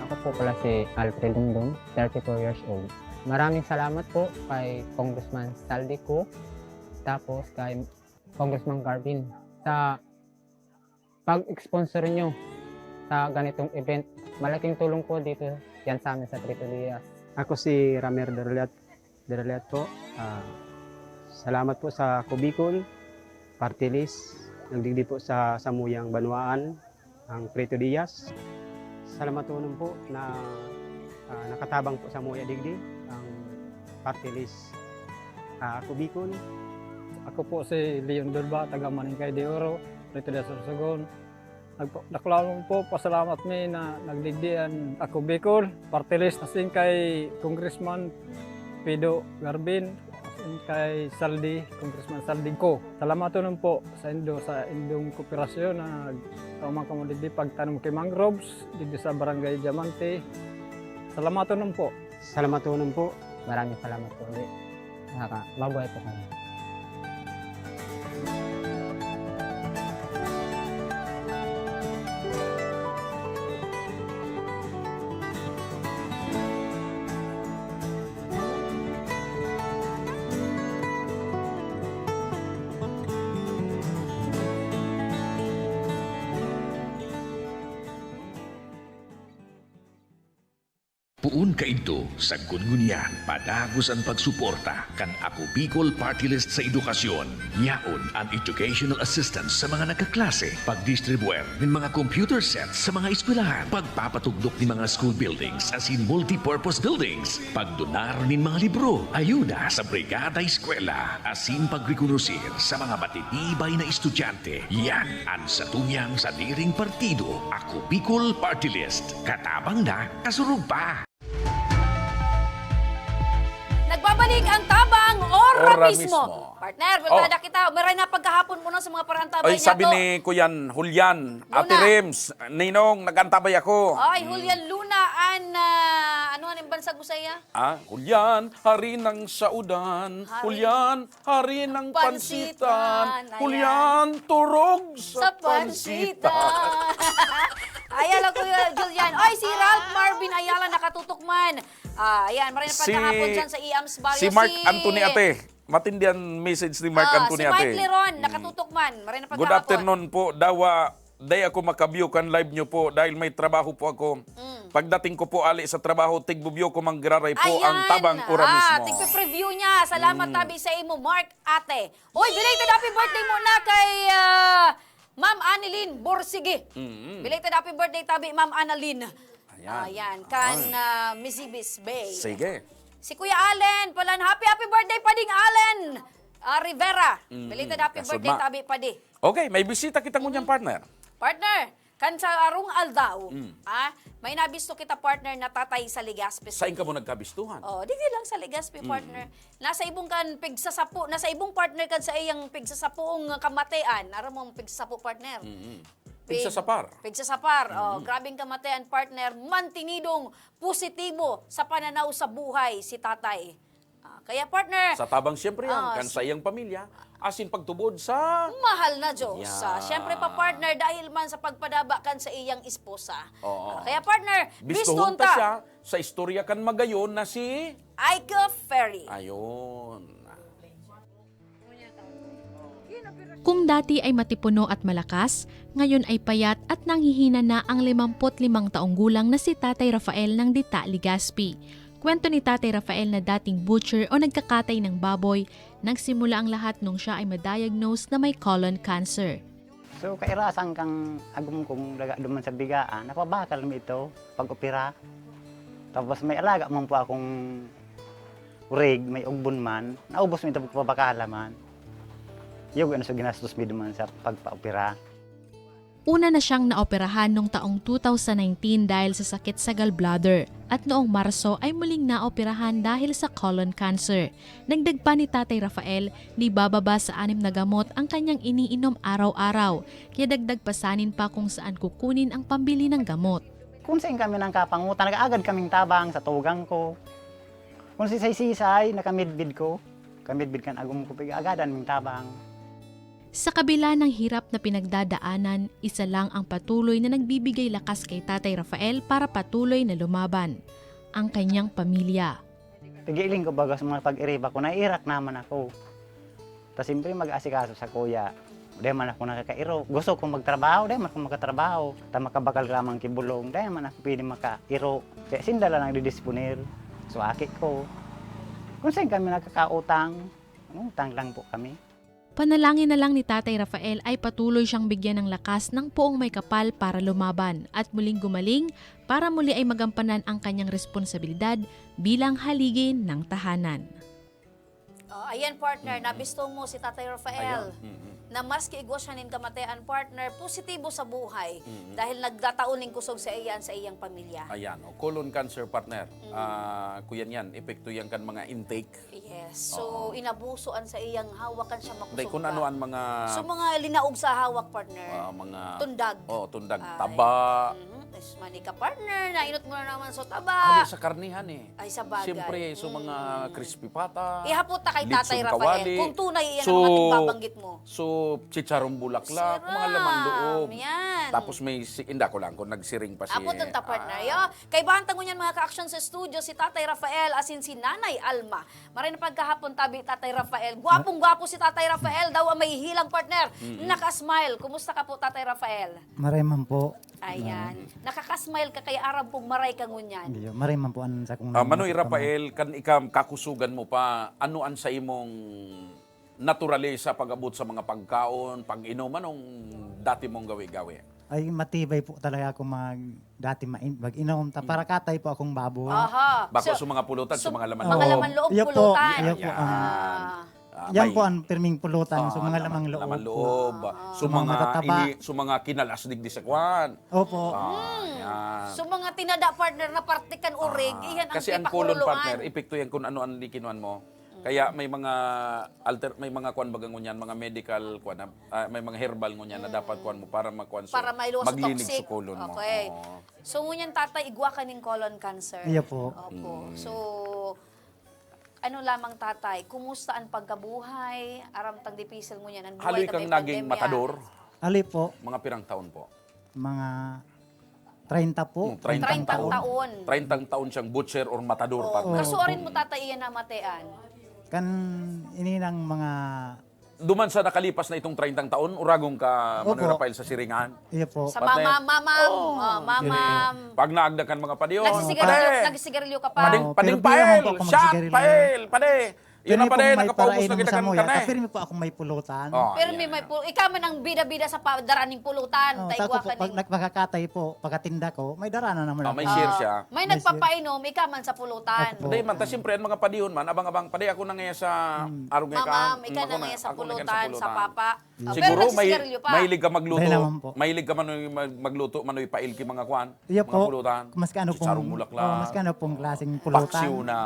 Ako po pala si Alfred Dingdong, thirty-four years old. Maraming salamat po kay Congressman Zaldy Co, tapos kay Congressman Garvin sa pag-sponsor nyo sa ganitong event. Malaking tulong po dito yan sa amin sa Trito Diaz. Ako si Ramer Derliat, Derliat po. Ah, salamat po sa Ako Bicol Party List. Nagdigdi po sa samuyang banwaan ang Trito Diaz. Salamaton po na, ah, nakatabang po sa muya digdi ang party list, ah, Ako Bicol. Ako po si Leon Durba, taga Maningkay de Oro, Rito de Sorsogon. Nagpa-, dakulaon po, pasalamat mi na nagdigdi an Ako Bicol, party list asin kay Congressman Pido Garbin, asin kay Saldi, Congressman Saldi ko. Salamaton po saindo sa indong kooperasyon na nagtao man kamo digdi pagtanom ki mangroves digdi sa Barangay Diamante. Salamaton po. Salamaton po. Maraming salamat po ulit. Nakaka-, mabuhay po kami. Poon kaidto, sagkod ngunyan, padagos an pagsuporta kan Ako Bicol Party List sa edukasyon. Yaon an educational assistance sa mga nagkaklase, pagdistribuer nin mga computer sets sa mga eskwelahan, pagpapatugdok nin mga school buildings asin multipurpose buildings, pagdonar nin mga libro, ayuda sa Brigada Eskwela, asin pagrekonosir sa mga matitibay na estudyante. Yan an satuyang sadiring partido, Ako Bicol Party List. Katabang na, kasurog pa! Nagbabalik ang Tabang Ora Ora Mismo. Mismo. Partner, Oh. Brigada kita. Maray na pagkahapon mo na sa mga parantabay Ay, niya sabi to. ni Kuyan Julian, Luna. "Ate Rims, Ninong, nag-antabay ako." Ay, Mm. Julian Luna, an, ah, ano, anong bansag mo sa iya? Ah, Julian, hari ng saudan. Hari. Julian, hari ng Pansitan. pansitan. Ayan. Julian, turog sa Sa pansitan. pansitan. Ayan lang, Kuya Julian. Oy, si Ralph Marvin Ayala nakatutok man. Ah, ayan, maray na Si, pagkahapon dyan sa E Ms Barrio. si Mark Si Anthony Ate. Matindi ang message ni Mark Ah, Anthony si Mike Ate. Leron, Mm. nakatutok man. Maray na Good pagkahapon. afternoon po, Dawa. Dai ako maka-view kan live nyo po dahil may trabaho po ako. Mm. Pagdating ko po ali sa trabaho, tigbo-view ko manggiraray po ang Ayan. Tabang Ora Ah, Mismo. tigpe-preview niya. Salamat Mm. tabi sa imo, Mark Ate. Uy, belated happy birthday muna kay, ah, Ma'am Annalyn Borsige. Mm. Belated happy birthday tabi, Ma'am Annalyn. Ayan. Ayan, kan, Ay. ah, Mizibis Bay. Sige. Si Kuya Allen, palan, happy, happy birthday, Pading Allen, ah, Rivera. Mm, Belated happy kasud birthday ma. tabi, Padi. Okay, may bisita kita ngunyan, Mm. partner. Partner, kan sa arong aldaw, Mm. ah, may nabisto kita, partner, na tatay sa Legazpi Sain City. kamo nagkabistuhan? Oh, di lang sa Legazpi, Mm. partner. Nasa ibong kan pigsasapo, nasa ibong partner kan sa iyang pigsasapoong kamatean. Aram mo ang pigsasapo, partner? Mm. Pig-, Pigsasapar. pigsasapar. Oh, Mm. grabeng kamatean, partner. Mantinidong positibo sa pananaw sa buhay si tatay. Ah, kaya, partner, Sa tabang siyempre yan, ah, kan s- sa iyang pamilya, asin pagtubod sa Mahal na Diyos. Ah, Yeah. siyempre pa, partner, dahil man sa pagpadaba kan sa iyang esposa. Oo. Ah, kaya, partner, Bistuhon biston ta ta. siya sa istorya kan magayon na si Aika Ferry. Ayun. Kung dati ay matipuno at malakas, ngayon ay payat at nanghihina na ang limampu't limang taong gulang na si Tatay Rafael ng Dita, Legazpi. Kwento ni Tatay Rafael na dating butcher o nagkakatay ng baboy, nagsimula ang lahat nung siya ay ma-diagnose na may colon cancer. So, kairasan kang agom kong daga duman sa bigaan, napabakal mi ito pag-opera. Tapos may alaga man po akong urig, may ugbon man, naubos mi ito pagpabakala man. Yugo na sa ginastos mi duman sa pagpa-opera. Una na siyang naoperahan nung taong two thousand nineteen dahil sa sakit sa gallbladder, at noong Marso ay muling naoperahan dahil sa colon cancer. Dagdag pa ni Tatay Rafael, di bababa sa anim na gamot ang kanyang iniinom araw-araw, kaya dagdag pasanin pa kung saan kukunin ang pambili ng gamot. Kung saan kami nangkapangutang, nag-aagad kaming tabang sa tugang ko. Kung sisay-sisay, nakamidbid ko. Kamidbid kan agom ko, pig-aagadan ming tabang. Sa kabila ng hirap na pinagdadaanan, isa lang ang patuloy na nagbibigay lakas kay Tatay Rafael para patuloy na lumaban, ang kanyang pamilya. Pigiling ko baga sa mga pag-iriba ko, naiirak naman ako. Ta siyempre mag-asikaso sa kuya, di man ako nakakairo. Gusto ko magtrabaho, di man ako makatrabaho. Ta makabakal lamang ki bulong, di man ako pwede makairo. Kaya sinda lang nagdidisponer. So, aki ko. Kung saan kami nagkakautang, utang lang po kami. Panalangin na lang ni Tatay Rafael ay patuloy siyang bigyan ng lakas ng poong may kapal para lumaban at muling gumaling para muli ay magampanan ang kanyang responsibilidad bilang haligi ng tahanan. Oh, ayan, partner, nabisto mo si Tatay Rafael. Ayan, mm-mm. Na maski igwa siya nin kamatayan, partner, positibo sa buhay Mm-mm. dahil nagtatao ning kusog sa iya sa iyang pamilya. Ayan, o colon cancer, partner. Ah, kuyan yan, epekto yan kan mga intake. Yes. So, inabuso an sa iyang hawak kan siya makusog Dahil kung pa. Ano ang mga So, mga linaog sa hawak, partner. Ah, mga Tundag. Oh, tundag. Ay. Taba. Mhm. Ay, sus, manika, partner. Nainot mo na naman sa Ano taba. Sa karnihan eh. Ay, sa bagay. Siyempre, so mga Mm. crispy pata. Ihapot ta kay lechon Tatay Rafael kawali. kung tunay iyan So, ang mga pagbabanggit mo. So, chicharong bulaklak, mga Siram. laman loob. Yan. Tapos may, si, inda ko lang kung nagsiring pa si... Apot ng ta, partner. Ah. Yo, kaibahan ta ngunyan, mga ka-action, sa studio, si Tatay Rafael asin si Nanay Alma. Maray na pagkahapon tabi, Tatay Rafael. Gwapong-gwapo si Tatay Rafael daw ang mahihilang, partner. Naka-smile. Kumusta ka po, Tatay Rafael? Maray man po. Ayan. Nakaka-smile ka kaya aram pong maray ka ngunyan. Hindi, maray man po ang sa kong Ah, Manoy nagpapama- Rafael, kan ika kakusugan mo pa, ano an sa imong naturally sa pag-abot sa mga pagkaon, pag-inom, anong dati mong gawi-gawi? Ay, matibay po talaga ako mag dati main, mag-inom. Ta, parakatay po akong baboy. Aha. Bako So, sa mga pulutan, sa so, mga laman mga loob. laman loob, Iyo po, pulutan. iyo po, Ayan. ah, Ah, Yan may- po ang pirming pulutan. So, Ah, mga laman- lamang loob laman po. loob. Ah. So, Sa mga mga matataba. ini, so, mga kinalasdig di sa kwan. Opo. Ah, yan. So, mga tinada, partner, na parte kan urig, Ah, iyan ang kasi ang colon, pinakuruluan. Partner, epekto yan kung ano ang likinuan mo. Kaya may mga alter, may mga kwan baga ngunyan, mga medical kwan, ah, may mga herbal ngunyan na dapat kwan mo para makuan so Para maiwas sa maglinig toxic. sa colon mo. Okay. Oo. So, ngunyan, tatay, igwa ka ning colon cancer. Iyo po. Opo. Mm. So, ano lamang, tatay, kumusta ang pagkabuhay? Aram tang dipisil ngunyan ang buhay Haloy na kang may naging pandemya. Matador, Ali po, mga pirang taon po. mga treinta po. Mm, treinta Treinta taon. taon. Treinta taon siyang butcher or matador, Oo. partner. Kaso arin mo, tatay, iyan namatayan? Kan ininang mga Duman sa nakalipas na itong treinta taon, uragon ka, Manoy Opo. Rafael, sa siringan. Iyo po. Sa Partner. mama, mamam. Oh, Ah, mamam. Pag naagda kan mga padihon, Nagsisigarilyo, pade! nagsisigarilyo ka pa? Pading, Oo, pading pero di naman pael! po ako Shot magsisigarilyo. pael! Pade! Yun Kami na pade, pong may nakapaubos na parainom kita sa kan muya, karne. ta pirmi po akong may pulutan. Oh, Pero may, ayan. may pul- ikaw man ang bida-bida sa pa- dara ning pulutan. Oh, Tay, tako igwa po, ka pag ning- nagpakakatay po, pagkatinda ko, may dara na naman Ah, ako. may share siya. May May share. nagpapainom, ikaw man sa pulutan. Ako po. Hindi man, ta siyempre, ang mga padihon man, abang-abang, pade, ako na ngayon sa arog ngayon Mamam, ka, ikaw na ako ngayon sa ako na ngayon pulutan, sa papa. Iyo. Oh, pero Siguro may, nagsisigarilyo pa. mahilig ka magluto. Dahil naman po. Mahilig ka man magluto, manoy pail ki mga kwan, Iyo mga po. pulutan. Mas kaano pong, Chicharong bulaklak. Oh, mas kaano pong klaseng pulutan. Paksiw na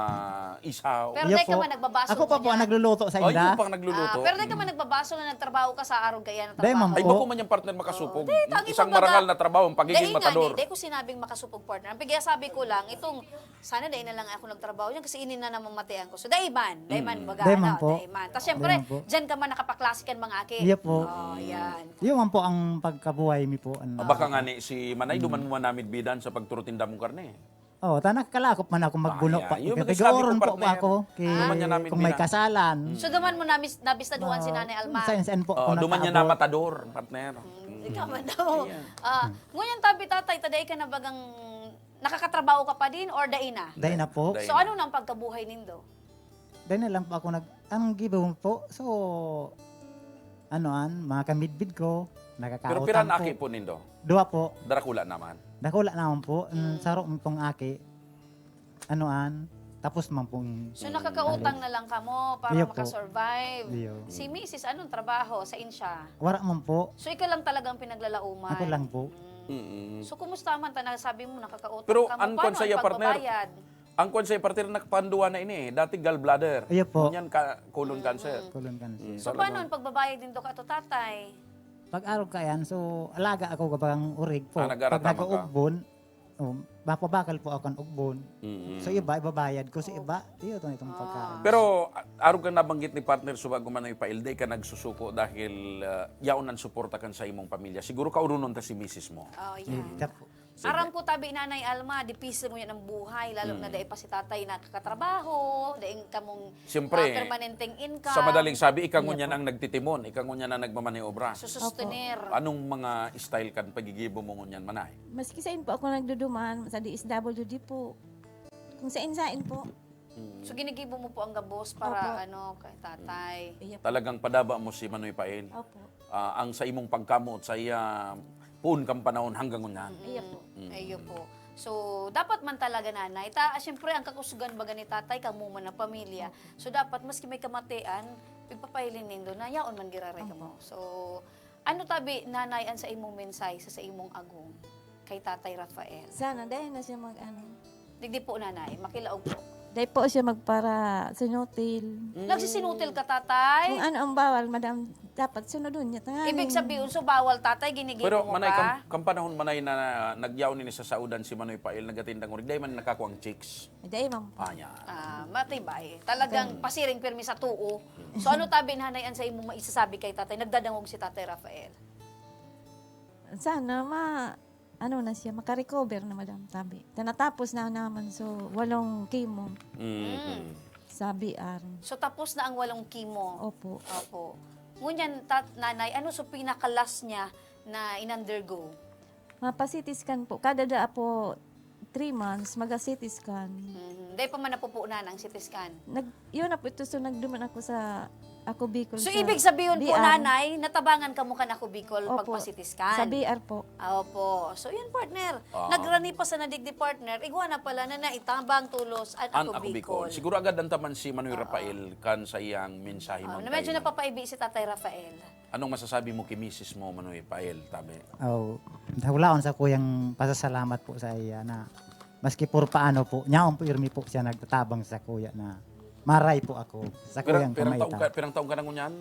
isaw. Pero Iyo di ka po. man nagbabaso Ako pa po niya. ang nagluluto sa Oh, inda. yung pang nagluluto. Ah, pero di ka man nagbabaso na nagtrabaho ka sa arog kaya na Dahil man trabaho. Ay, po. bako man yung partner makasupog. Di, tangi Isang mo ba marangal ga- na trabaho, ang pagiging Dahil nga, matador. Di, di ko sinabing makasupog, partner. Ang pigya sabi ko lang, itong, sana dahil na lang ako nagtrabaho yan kasi ini na naman matian ko. So, daiman, daiman, Mm. baga, Daiman ano, po. daiman. Tapos, syempre, Daiman po. Dyan ka man nakapaklase kan mga aki. Iyo po. Oh, yan. Yun man po ang pagkabuhay mi po. Ano, Ah, baka nga ni si Manay, duman mo man namid bidan sa pagturutinda mong karne. Oh, ta nakakalakop man ako magbuno Ah, pa. yeah. Yun, Kaya nagsabi ko, oron po partner. ako kay, Duman niya namin kung may bina- kasalan. So, duman mo nabis, nabistaduhan si Ah, Nanay Alma. Saan, saan po Oh, ako duman niya na nakaabot? Matador, partner. Mm, ikaw man daw. Ah, ngunyan, tabi, tatay, taday ka na bagang nakakatrabaho ka pa din or dai na? Dai na po. Dai. So, ano nang pagkabuhay nindo? Dai na lang po ako nag, ang gibo po. So, ano an, mga kamidbid ko, Pero nakakautang piran po. aki po nindo? Dua po. Darakula naman. Dakula naman po. Mm, saro pong aki. Ano an, tapos man pong So, nakakautang na lang kamo para Iyo po. makasurvive. Iyo. Si misis, anong trabaho? Sa insya? Wala man po. So, ikaw lang talagang pinaglalauman? Ako lang po. Mm. Mm. So, kumusta man ta? Sabi mo, nakakautang Pero ka mo. ang kwan Paano sa'yo, ang partner, pagbabayad? Ang kwan sa'yo, partner, nakapanduwa na ini eh. Dati gallbladder. Iyo po. Ngunyan ka, colon cancer. Colon cancer. Mm, So, talagang- paano ang pagbabayad din to ka to, tatay? Pag araw ka yan, so alaga ako gabang urig po. Ah, nagaratamang Pag nag-uugbon, oh, mapabakal po ako ang ugbon. Mm-mm. So iba, ibabayad ko. So iba, iyo to itong pagkain. Pero a- arog kang nabanggit ni partner, subago man ang ipailday ka nagsusuko dahil ah, yaon ang suporta kan sa imong pamilya. Siguro kaurunon ta si misis mo. Oh, Eh, yan. siya po. Aram ko tabi, Nanay Alma, difícil ngunyan ang buhay, lalo na dai pa si tatay nakakatrabaho, dai kamong Siyempre, ah, permanenteng income. Sa madaling sabi, ikaw Iya ngunyan po. ang nagtitimon, ikaw ngunyan ang nagmamaniobra. Susustener. Anong mga style kan pagigibo mo ngunyan, Manay? Maski sain po ako nagduduman, sa D S W D po. Kung sain-sain po. So, ginigibo mo po ang gabos para, Opo. ano, kay tatay. Iya po. Talagang padaba mo si Manoy Pael. Opo. Ah, ang sa imong pagkamoot sa iya, puon kang panahon hanggang ngunyan. Iya po. Ayun po. So, dapat man talaga, nanay. Ta, siyempre, ang kakusgan baga ni tatay, kamo man ang pamilya. So, dapat, maski may kamatian, pagpapahiling nindo na yaon man giraray kamo. So, ano tabi, nanay, ang sa imong mensahe sa, sa imong agom kay Tatay Rafael? Sana, dahil na siya mag-ano. Digdi po, nanay, makilaog po. Dahil po siya magpara sinutil. Nagsisinutil ka, tatay? Kung ano ang bawal, madam, dapat sunodon niya. Tanganing. Ibig sabihin, so bawal, tatay, ginigibo Pero mo manay, ka? kam, kam panahon manay na nagyaon ini sa saudan si Manoy Pael, nagatindang orig, dahil man nakakuang chicks. Dahil man po. Ah, yan. Ah, matibay. Talagang pasiring pirmi sa tuo. So ano tabi, nanay, ang sa imo maisasabi kay tatay? Nagdadangog si Tatay Rafael. Sana ma ano na siya, makarecover na, madam, sabi. Ta natapos na naman, so, walong chemo, Mm. sabi, Aaron. So tapos na ang walong chemo. Opo. Opo. Ngunyan, tat, nanay, ano so pinaka-last niya na in-undergo? Mapa-C T scan po. Kada daa po, three months, maga-C T scan. Mhm. Dahil pa man napupunan ang C T scan. Nag, yun na po ito, so nagduman ako sa ako Bicol. So, sa ibig sabihin po, B R. nanay, natabangan ka mo kan Ako Bicol Opo. pagpa-C T scan? Sa B R po. Ah, opo. So, yun, partner. Ah. Nagrani pa sana digdi, partner. Igwa na pala na naitabang tulos an An Ako Ako Bicol. Bicol. Siguro agad ang taman si Manoy Rafael kan sa iyang mensahe Ah, man na medyo kay napapaibi si Tatay Rafael. Anong masasabi mo kay misis mo, Manoy Pael, tabi? Oh, hulaon sa kuyang pasasalamat po sa iya na maski por paano po, nyaon po irmi po siya nagtatabang sa kuya na maray po ako sa Pirang, kuyang pirang taong ka, kamay. pirang taong ka na ngunyan?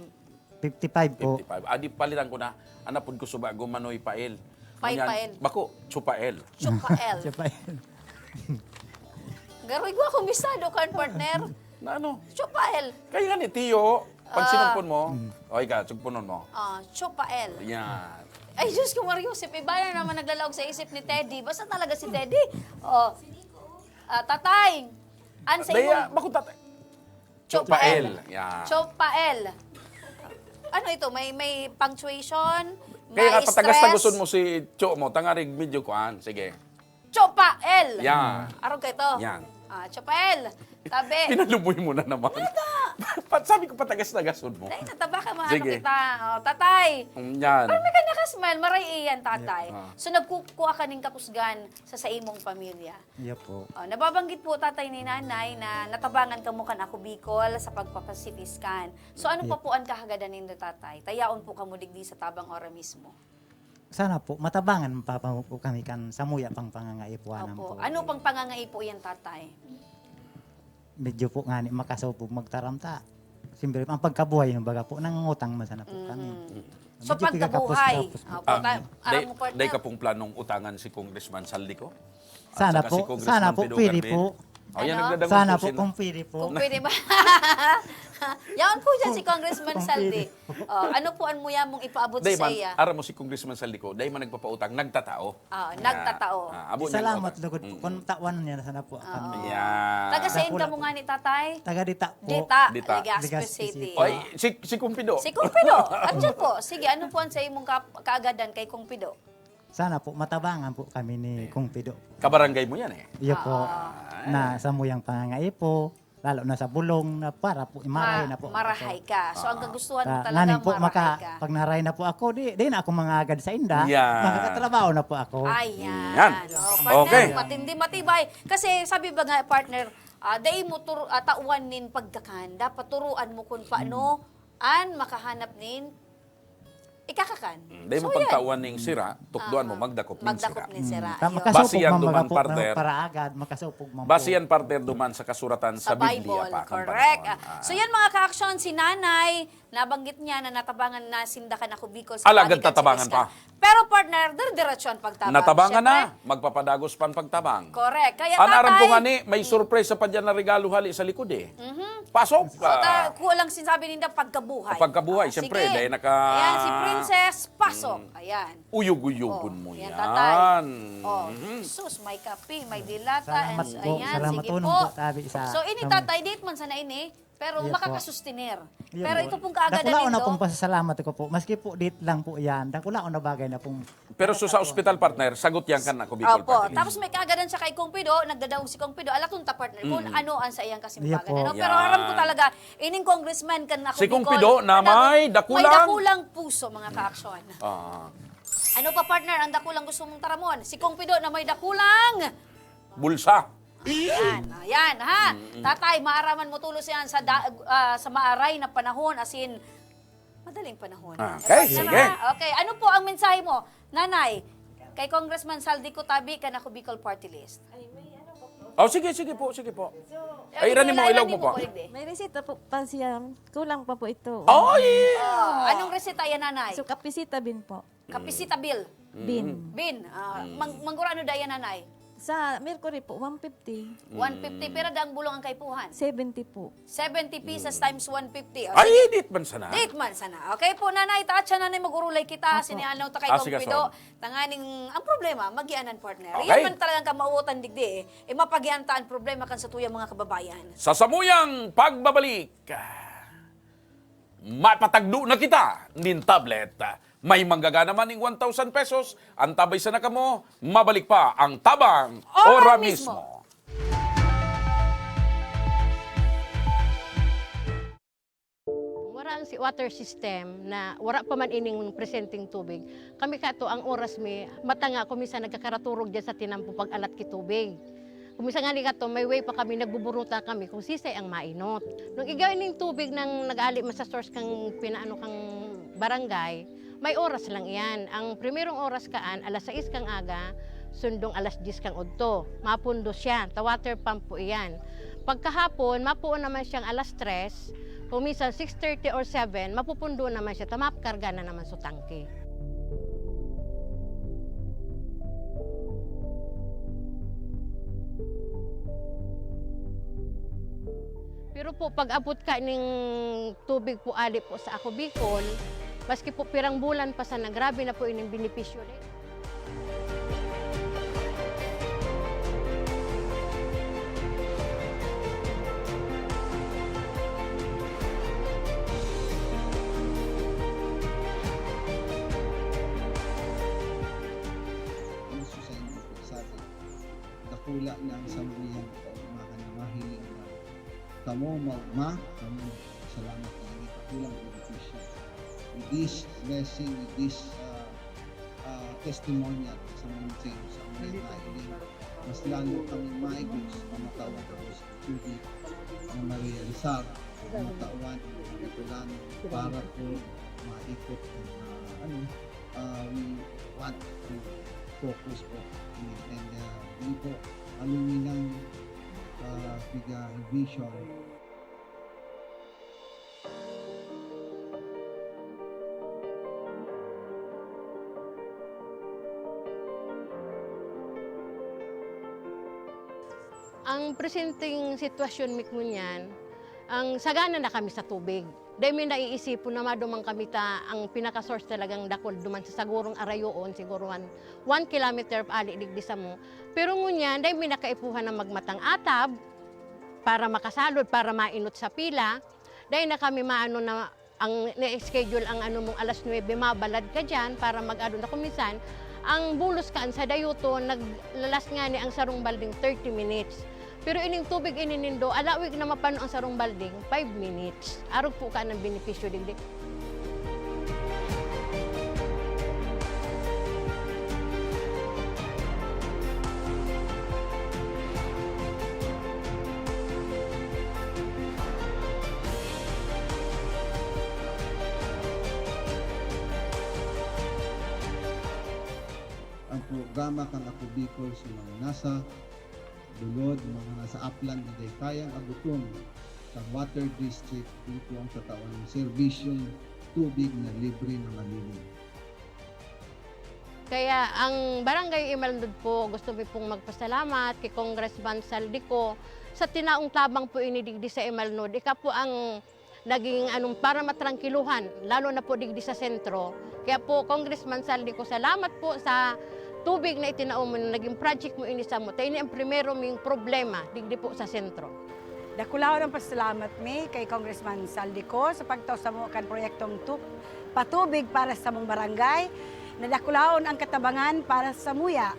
fifty-five po. fifty-five. Adi, palitan ko na. Anapod ko suba, Manoy Pael. Pay Ngunyan, Pael. Bako, Chupael. Chupael. Siya pa. Garoy ko ako misado kan, partner. Na ano? Chupael. Kaya nga ni Tiyo, pag Ah. sinugpon mo, o ika, sugpunon mo. Ah, Chupael. Yan. Ay, Diyos ko, Mario Joseph, iba na naman naglalaog sa isip ni Teddy. Basta talaga si Teddy. Oh. Ah, tatay, an sa Daya, imong bako tatay. Chupael. Chupael. Yan. Chupael. Ano ito? May may punctuation? Kaya nga, May patagas-taguson stress? Mo si Cho mo, tangarig medyo kuan. Sige. Chupael. Yan. Arog ka ito. Yan. Ah, Chupael. Tabi. Pinalumoy mo na naman. Pat, sabi ko, patagas-tagason mo. Dahil nataba ka, mga Sige. Kita. Oh, tatay. Mm, yan. Parang may kanya ka smile. Maray iyan, tatay. Yeah, ah. So, nagkukuha ka ning kakusgan sa sa imong pamilya. Iya po. Oh, nababanggit po, tatay, ni nanay na natabangan ka mo kan Ako Bicol sa pagpapa-C T scan. So, ano pa po ang kahagadan nindo, tatay? Tayaon po kamo digdi sa tabang ora mismo. Sana po, matabangan pa, pa po kami kan samuya pang pangangaipuanan Opo. po. Ano pang pangangaipo yan, tatay? Medyo po nga ni makasupog magtaram ta. Siyempre, ang pagkabuhay ng baga po, nangungutang man sana po kami. So, Medyo pagkabuhay. pigakapos-kapos po. Opo, ta- aram mo, partner. Day ka pong planong utangan si Congressman Saldi ko? At Sana saka po, si Congressman sana po, Pido pwede Carmen? po. Oh, yan, Ano? nagdadangog Sana po po sila. kung pwede po. Kung pwede ba? Yaon po dyan si Congressman Kung Saldi. pwede. Oh, ano po ang muya mong ipaabot Day sa man, iya? Aram mo si Congressman Saldi ko, day man nagpapautang, nagtatao. Ah, Yan. nagtatao. Ah, abo niya Salamat utang. lugod po. Mm. Kung tawan niya, sana po kami. Yan. Taga sain Dakula ka mo nga ni tatay? Taga Dita po. Dita, Dita. Legazpi Legazpi City. City. Oy, si, si Kumpido. Si Kumpido, andyan po. Sige, ano po ang sa imong ka- kaagadan kay Kumpido? Sana po, matabangan po kami ni Kung Pido. Kabarangay mo yan eh. Iyo po, na sa muyang pangangaipo, lalo na sa bulong, na para po imaray na po. Marahay ka. So, ang kagustuhan mo Ta- talaga, nganing po, marahay maka, ka. Pag naray na po ako, di, di na ako mangagad sa inda. Yan. Makakatrabaho na po ako. Ayan. Yan. Oh, partner, Okay. Matindi, matibay. Kasi sabi ba nga, partner, ah, dai mo tur- ah, tawan nin pagkakan. Dapat turuan mo kung paano an makahanap nin ikakakan. Mm, dai mo So, yan. pagtawan ning sira, tukdoan mo, Ah, magdakop ning magdakop sira. nin sira. Ta- Ayun. makasupog Base yan man duman, baga po, partner. no? Paraagad, makasupog man Base po. Yan, partner, duman sa kasuratan sa, Sa Biblia Bible, pa. Kung correct. panahon. Ah. So yan, mga ka-action, si nanay, nabanggit niya na natabangan na sinda kan Ako Bicol sa Alagad panikan sa tatabangan Piskan. Pa. Pero partner, dire-diretso ang pagtabang. Natabangan Siyempre, na, magpapadagos pan pagtabang. Correct. Kaya An aram ko tatay, nga ni, may surprise sa padya na regalo hali sa likod eh. Mhm. Pasok! O, ta, Ah, kulang sinabi ninda pagkabuhay. Pagkabuhay, Ah, siyempre, sige. dahil naka- Ayan, si Princess, pasok. Mm. Ayan. Uyog-uyogon Oh, mo yan, yan. tatay. Oh, Mhm. sus, may kape, may dilata, Salamat and po. Ayan, Salamat sige po, po. po, tabi sa So, ini sa- tatay, date man sana ini. Pero Yes po. makakasustener. Yun Pero po. ito pong kaagadan Dakulaon na nindo, pong pasasalamat ko po. Maski po dit lang po yan. Dakulaon na bagay na pong Pero so sa ospital, partner, sagot yan kan Ako Bicol Opo. Party List. Tapos may kaagadan siya kay Kong Pido, nagdadaog si Kong Pido, alaton ta, partner, kung Mm. ano ang sa iyang kasimbagan, Yun po. ano? Pero Yan. aram ko talaga, ining congressman kan Ako Si Kong Bicol, Pido na talagang may may dakulang dakulang puso, mga kaaksyon. Ah. Ano pa, partner, ang dakulang gusto mong taramon? Si Kong Pido na may dakulang Bulsa. Yan, ah, yan, ha? Mm-mm. Tatay, maaraman mo tulos yan sa da-, ah, sa maaray na panahon, as in, madaling panahon. Ah, okay, Yan, sige. ha? Okay, ano po ang mensahe mo, Nanay, kay Congressman Zaldy Co, tabi kan Ako Bicol Party List? Oh, sige, sige po, sige po. Ay, Rani mo, ilaw mo po. May reseta po pa siya. Kulang pa po ito. Oh, yeah. Oh, anong reseta yan, Nanay? So, kapisita bin po. Kapisita bil. Bin. Mm. Bin, ah, Mm. mang-, manggurano da yan, Nanay? Sa Mercury po, one fifty. One fifty, Mm. pira da ang bulong ang kaipuhan? Seventy po. Seventy pieces Mm. times one fifty. O, Ay, sige. Dit man sana. Dit man sana. Okay po, Nanay, taat siya, Nanay, mag-urulay kita. Apo. Sinialaw ta kay Ah, Kong sige, Pido. Son. Tanganing, ang problema, magianan, partner. Okay. Yan man talagang kamawatan digdi, eh. E, mapagian ta ang problema kan satuyang mga kababayan. Sa samuyang pagbabalik, mapatagdo na kita nin tablet. May manggagana man ning one thousand pesos, antabay sana kamo, mabalik pa ang Tabang Ora Ora mismo. mismo. Wara ang si-, water system na wara pa man ining presenteng tubig. Kami kato, ang oras mi, mata nga ako minsan nagkakaraturog dyan sa tinampo pag-alat ki tubig. Kung minsan nga ni kato, may way pa kami, nagbuburuta kami kung sisay ang mainot. Nung igay ning tubig nang nag-aali man sa source kang pinaano kang barangay, may oras lang iyan. Ang primerong oras kaan, alas sais kang aga, sundong alas dyes kang udto. Mapundo siya, ta water pump po iyan. Pagkahapon, mapuon naman siyang alas tres, kung minsan six thirty or seven, mapupundo naman siya, ta makarga na naman sa tangke. Pero po, pag-abot ka ning tubig po, ali po sa Ako Bicol, maski po pirang bulan pa sana, grabe na po ining benepisyo na. Ang susay mo po sa atin, dakula na ang samuyang kaugmahan na mahiling na kamo maugma, kamo salamat na ini kakulang benepisyo. With this blessing, with this, ah, ah, testimonial sa mga sa mga nailing, mas lalo kami maigos na matawag ako sa tubig na marealisar, na matawan, na kailangan para po maikot ang, ah, ano, ah, we want to focus po. And, ah, yun po, aluminang, ah, piga vision. Ang presenteng sitwasyon mi ngunyan, ang sagana na kami sa tubig. Dai mi naiisipon na maduman kami ta ang pinaka-source talagang dakul duman sa sagurong arayoon, siguro one, one kilometer ali digdi samo. Pero ngunyan, dai mi nakaipuhan na magmatang atab para makasalod, para mainot sa pila. Dai na kami maano na ang na-schedule ang ano mong alas nuebe, mabalad ka diyan para mag-ano na. Kung minsan, ang bulos kaan sa dayuton, naglalas ngani ang sarong balding thirty minutes. Pero ining tubig ini nindo, alawig na mapano ang sarong balding, five minutes. Arog po ka ng benepisyo digdi. Ang programa kan Ako Bicol sa mga nasa bulod, mga nasa aplan na dai kayang abuton kan water district, dito ang tatawan ng serbisyong tubig na libre na malinis. Kaya ang Barangay Imalnod po, gusto mi pong magpasalamat kay Congressman Zaldy Co sa tinaong tabang po ini digdi sa Imalnod. Ika po ang naging anong para matrangkiluhan, lalo na po digdi sa sentro. Kaya po, Congressman Zaldy Co, salamat po sa tubig na itinao mo, na naging project mo ini samo. Ta ini ang primero ming problema digdi po sa sentro. Dakulaon ang pasalamat mi kay Congressman Zaldy Co sa pagtao samo kan proyektong tu-, patubig para sa samong barangay. Nadakulaon ang katabangan para sa muya.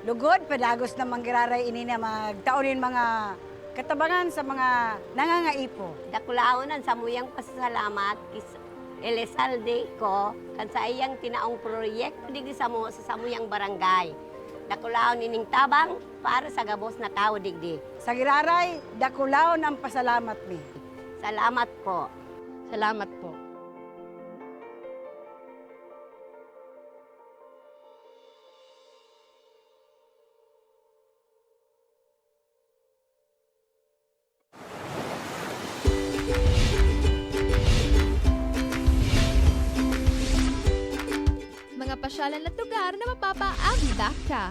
Lugod, padagos na manggiraray ini na magtao nin mga katabangan sa mga nangangaipo. Dakulaon ang samuyang pasasalamat kis-, Elizalde Co kan saiyang tinaong proyekto digdi samo sa samuyang barangay. Dakulaon ining tabang para sa gabos na tawo digdi. Sa giraray, dakulaon ang pasalamat mi. Salamat po. Salamat po. Mga pasyalan at lugar na mapapaabdak ka.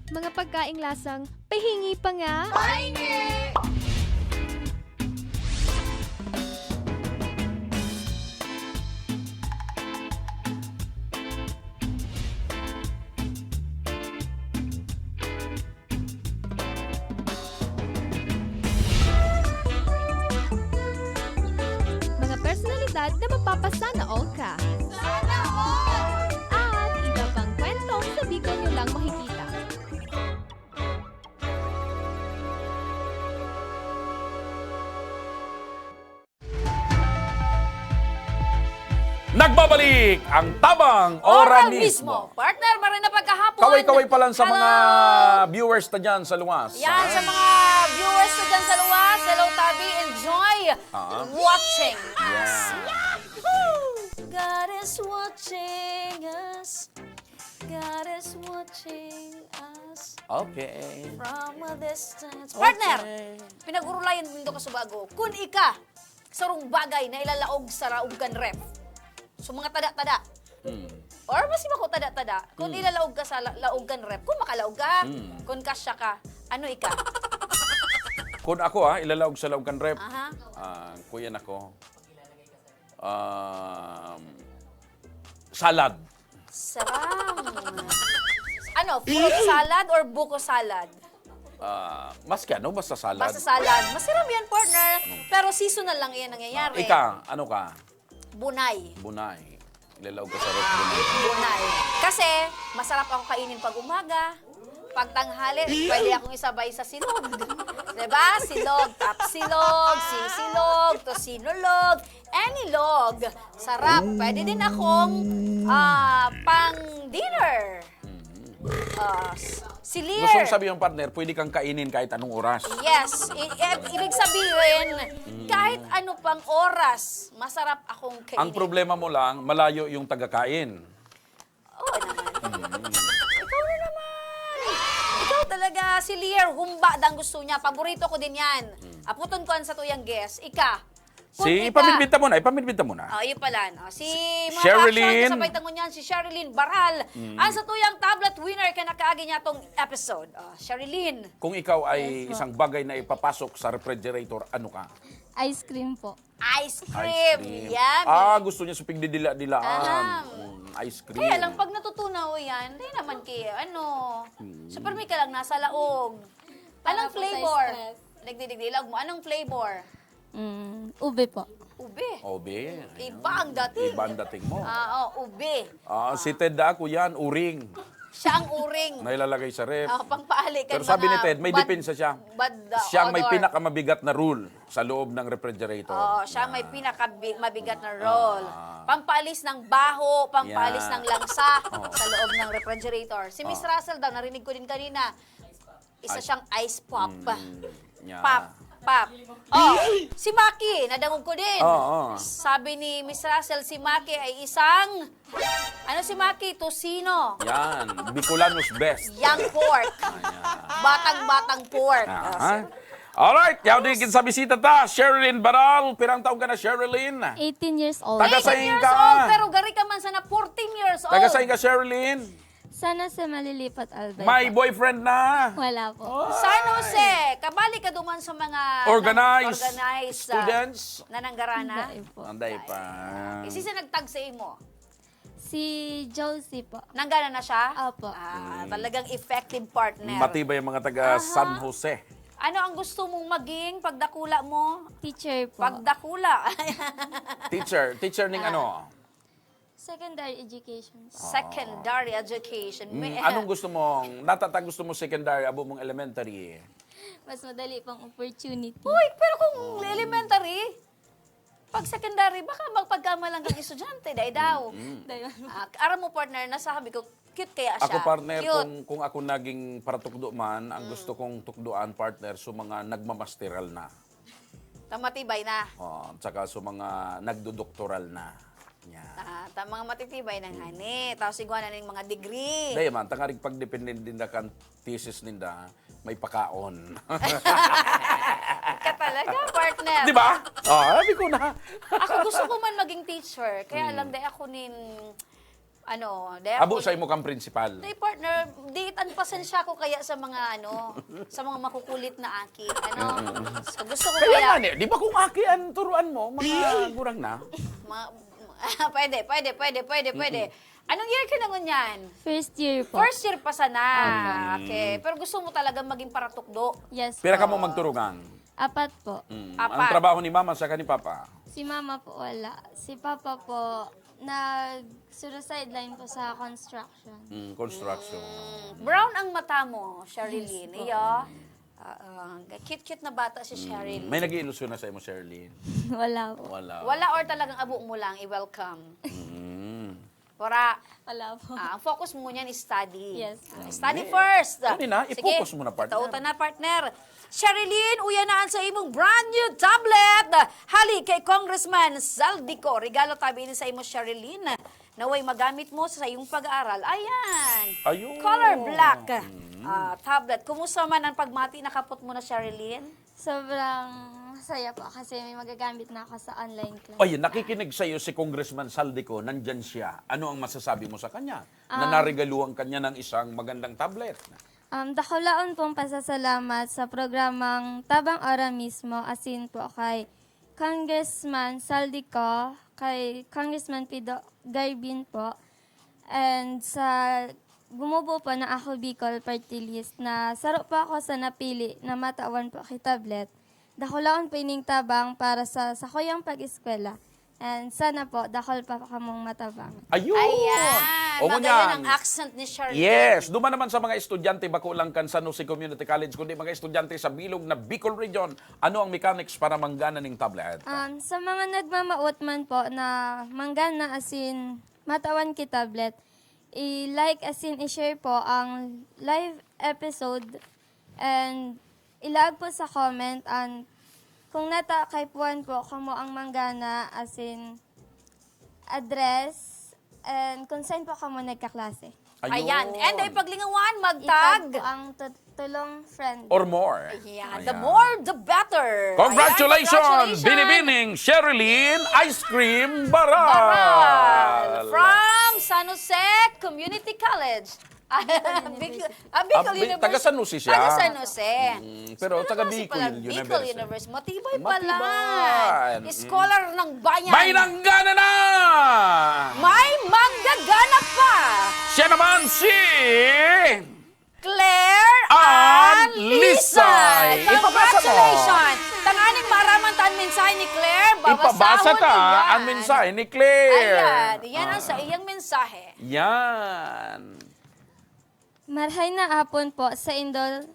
Mga pagkaing lasang pahingi pa nga. Pahingi! Mga personalidad na mapapasana all ka. Sana all! At iba pang kwentong sa Bicol nyo lang makikita. Nagbabalik ang Tabang Ora Mismo. Partner, maray na pagkahapon. Kaway-kaway pa lang sa mga viewers ta dyan sa luwas, ha? Yan, sa mga viewers ta dyan sa luwas. Hello, Tabi. Enjoy watching us. Yeah. Yahoo! God is watching us. God is watching us. Okay. From a distance. Okay. Partner, pinag-urulayan nindo kasubago. Kun ika, sarong bagay na ilalaog sa laog kan ref. So, mga tada-tada. Hmm. Or mas bako tada-tada. Kung Hmm. ilalaog ka sa la-, laog kan ref, kung makalaog ka, Hmm. kung kasya ka, ano ika? Kung ako, ah, ilalaog sa laog kan ref, Aha. ah, kuya nako, um, salad. Sarang. Ano, fruit salad or buko salad? Ah, maski ano, basta salad. Basta salad. Masiram yan, partner. Hmm. Pero seasonal lang yan nangyayari. Ah, ika, ano ka? Bunay. Bunay. Ilalaog ka sa ref, bunay. Bunay. Kasi, masarap ako kainin pag umaga, pag tanghali, pwede akong isabay sa silog. Diba? Silog, tapsilog, sisilog, tosinolog, any log. Sarap. Pwede din akong, ah, pang dinner. Mm. Ah, s-, si Lear. Gusto kong sabihin, partner, pwede kang kainin kahit anong oras. Yes. I-, i-, ibig sabihin, Mm. kahit ano pang oras, masarap akong kainin. Ang problema mo lang, malayo yung taga-kain. Oo naman. Mm. Ikaw na naman. Ikaw talaga, si Lear, humba dang gusto niya. Paborito ko din yan. Mm. Aputon ko ang satuyang guest. Ika, Si, Kung ika- ipamidbid ta muna, ipamidbid ta muna. Oh, iyo pala, no? Si Si mga Sherilyn. Ka-action, kasabay ta ngunyan si Sherilyn Baral. Mm. Ang satuyang tablet winner kan nakaagi niyatong episode. Oh, Sherilyn. Kung ikaw ay Yes po. isang bagay na ipapasok sa refrigerator, ano ka? Ice cream po. Ice Ice cream. cream. Yummy. Ah, gusto niya sa pigdidila-dilaan. Aha. Mm, ice cream. Kaya lang, pag natutunaw yan, di naman ki-, ano, Mm. super may ka lang nasa laog. Anong Para po sa flavor? stress. Digdi-digdi, laog mo. Anong flavor? Mm, ube po. Ube. Ube, ayun. Iba ang dating. Iba ang dating mo. Ah, oh, ube. Ah, si Ted ako yan, uring. Siya ang uring. Na ilalagay sa ref. Ah, pangpaali kan Pero sabi ni mga Ted, may bad, depensa siya. bad, ah, Siya ang may odor. pinakamabigat na rule sa loob ng refrigerator. Oo, siya ang may Ah. pinakabi-, mabigat na role. Ah. Pampaalis ng baho, pampaalis Yeah. ng langsa Oo. sa loob ng refrigerator. Si Miss Oo. Russell daw, narinig ko din kanina, isa Ay. siyang ice pop. Mm, yeah. Pop, pop. Oh, si Maki, nadangog ko din. Oo, oo. Sabi ni Miss Russell, si Maki ay isang, ano si Maki? Tocino. Yan, Bicolanus best. Young pork. Ayan. Batang-batang pork. Aha. Oh, si Alright, yaw din kin sa bisita ta, Sherilyn Baral. Pirang taon ka na, Sherilyn? Eighteen years old. Taga Eighteen sain years ka? old, pero gari ka man sana fourteen years old. Taga sain ka, Sherilyn? Sana sa Malilipat, Albay May po. boyfriend na? Wala po. Oh. San Jose, kabali ka duman sa mga Organized nang-, organized, ah, students? na nanggarana? Hindi po. Anday pa. Isi sa nagtag sa imo? Si Josie po. Nanggana na siya? Opo. Ah, talagang effective partner. Matibay ang mga taga Aha. San Jose. Ano ang gusto mong maging pagdakula mo? Teacher po. Pagdakula. Teacher, teacher ning Ah. ano? Secondary education. Secondary education. Mm, May- anong gusto mo? Natata gusto mo secondary, abo mong elementary? Mas madali pang opportunity. Uy, pero kung elementary, pag secondary, baka magpagkamalang kang estudyante, dai daw. Dayon. Ah, aram mo, partner, nasabi ko, cute kaya siya. Ako, partner, Cute. kung, kung ako naging paratukdo man, ang gusto kong tukdoan, partner, so mga nagmamasteral na. Tamatibay na. Oh, tsaka so mga nagdodoktoral na. Yeah. Ah, ta mga matitibay na nga ni. Tapos igwa na ning mga degree. Dahil man, tangarig pagdependen din na kan thesis ninda, may pakaon. Ka talaga, partner. Di ba? Oh, sabi ko na. Ako gusto ko man maging teacher. Kaya lang, dai ako nin, ano, dai ako Abo sa imo kang principal. Dai, partner, di an pasensya ko kaya sa mga, ano, sa mga makukulit na aki. Ano? So, gusto ko Kaya kaya, nga, ni, di ba kung aki ang turuan mo, mga gurang na? ma- pwede, pwede, pwede, pwede, pwede. Anong year ka na ngunyan? First year po. First year pa sana. Okay. Pero gusto mo talaga maging paratukdo. Yes Pira po. ka mo magturugang? Apat po. Mm. Apat. Ang trabaho ni mama sa ni papa? Si mama po wala. Si papa po, nag-sideline po sa construction. Mm, construction. Brown ang mata mo, Sherilyn. Yes po. Iyo. Ah, ah, cute-cute na bata si Sherilyn. May nag-iilusyon na sa imo, Sherilyn? Wala po. Wala. Wala or talagang abo mo lang, i-welcome. Mm. Wala. Wala po. Ah, ang focus mo niyan is study. Yes. Ah, study Hindi. first. Hindi na, Sige, i-focus mo na, partner. Tautan na, partner. Sherilyn, uya na sa imong brand new tablet. Hali kay Congressman Zaldy Co. Regalo tabi ini sa imo, Sherilyn. Naway magamit mo sa iyong pag-aaral. Ayan. Ayun. Color black. Mm. Ah, tablet. Kumusta man ang pagmati na kapot mo na, Sherilyn? Sobrang saya po kasi may magagamit na ako sa online class. Ay, nakikinig sa iyo si Congressman Zaldy Co. Nandyan siya. Ano ang masasabi mo sa kanya? Na Ah. Naregaluhan kanya ng isang magandang tablet. Um, dakulaon pong pasasalamat sa programang Tabang Ora Mismo, asin po kay Congressman Zaldy Co, kay Congressman Pido Garbin po, and sa gumubo po na Ako Bicol Party List na saro po ako sa napili na matawan po ki tablet. Dakulaon po ining tabang para sa sakuyang pag-eskwela. And sana po, dakul pa kamong matabang. Ayun! Ayan. O, Magayon ngunyan. Ang accent ni Charlene. Yes, duman naman sa mga estudyante, bako lang kan San Jose Community College, kundi mga estudyante sa bilog na Bicol Region. Ano ang mechanics para manggana ning tablet? Um, sa mga nagmamaot man po na manggana asin matawan ki tablet, i-like asin i-share po ang live episode and ilaag po sa comment ang kung nata kaipuhan po kamo ang manggana asin address and kung saan po kamo nagkaklase. Ayan. And ay paglingawan, Itag magtag. po ang tu- tulong friend. Or more. Yeah, the Ayan. More, the better. Congratulations, Ayan, congratulations. Binibining Sherilyn Ice Cream Baral. Baral. From San Jose Community College. Ah, Bicol, ah, Bicol Ah, Bi- University. Taga San Jose siya. Taga San Jose. Mm, pero Ano taga klase Bicol pala? University. Bicol University. Matibay pala. Matibay. Mm. Scholar ng bayan. May nanggana na! May manggagana pa. Siya naman si... Claire Ann Ann Lisay. Lisay. Ipabasa mo. Congratulations. Tanganing maraman ta ang mensahe ni Claire. Ipabasa Babasahon ta niya. ang mensahe ni Claire. Ayan. Yan ang sa iyang mensahe. Yan. Marhay na apon po sa indol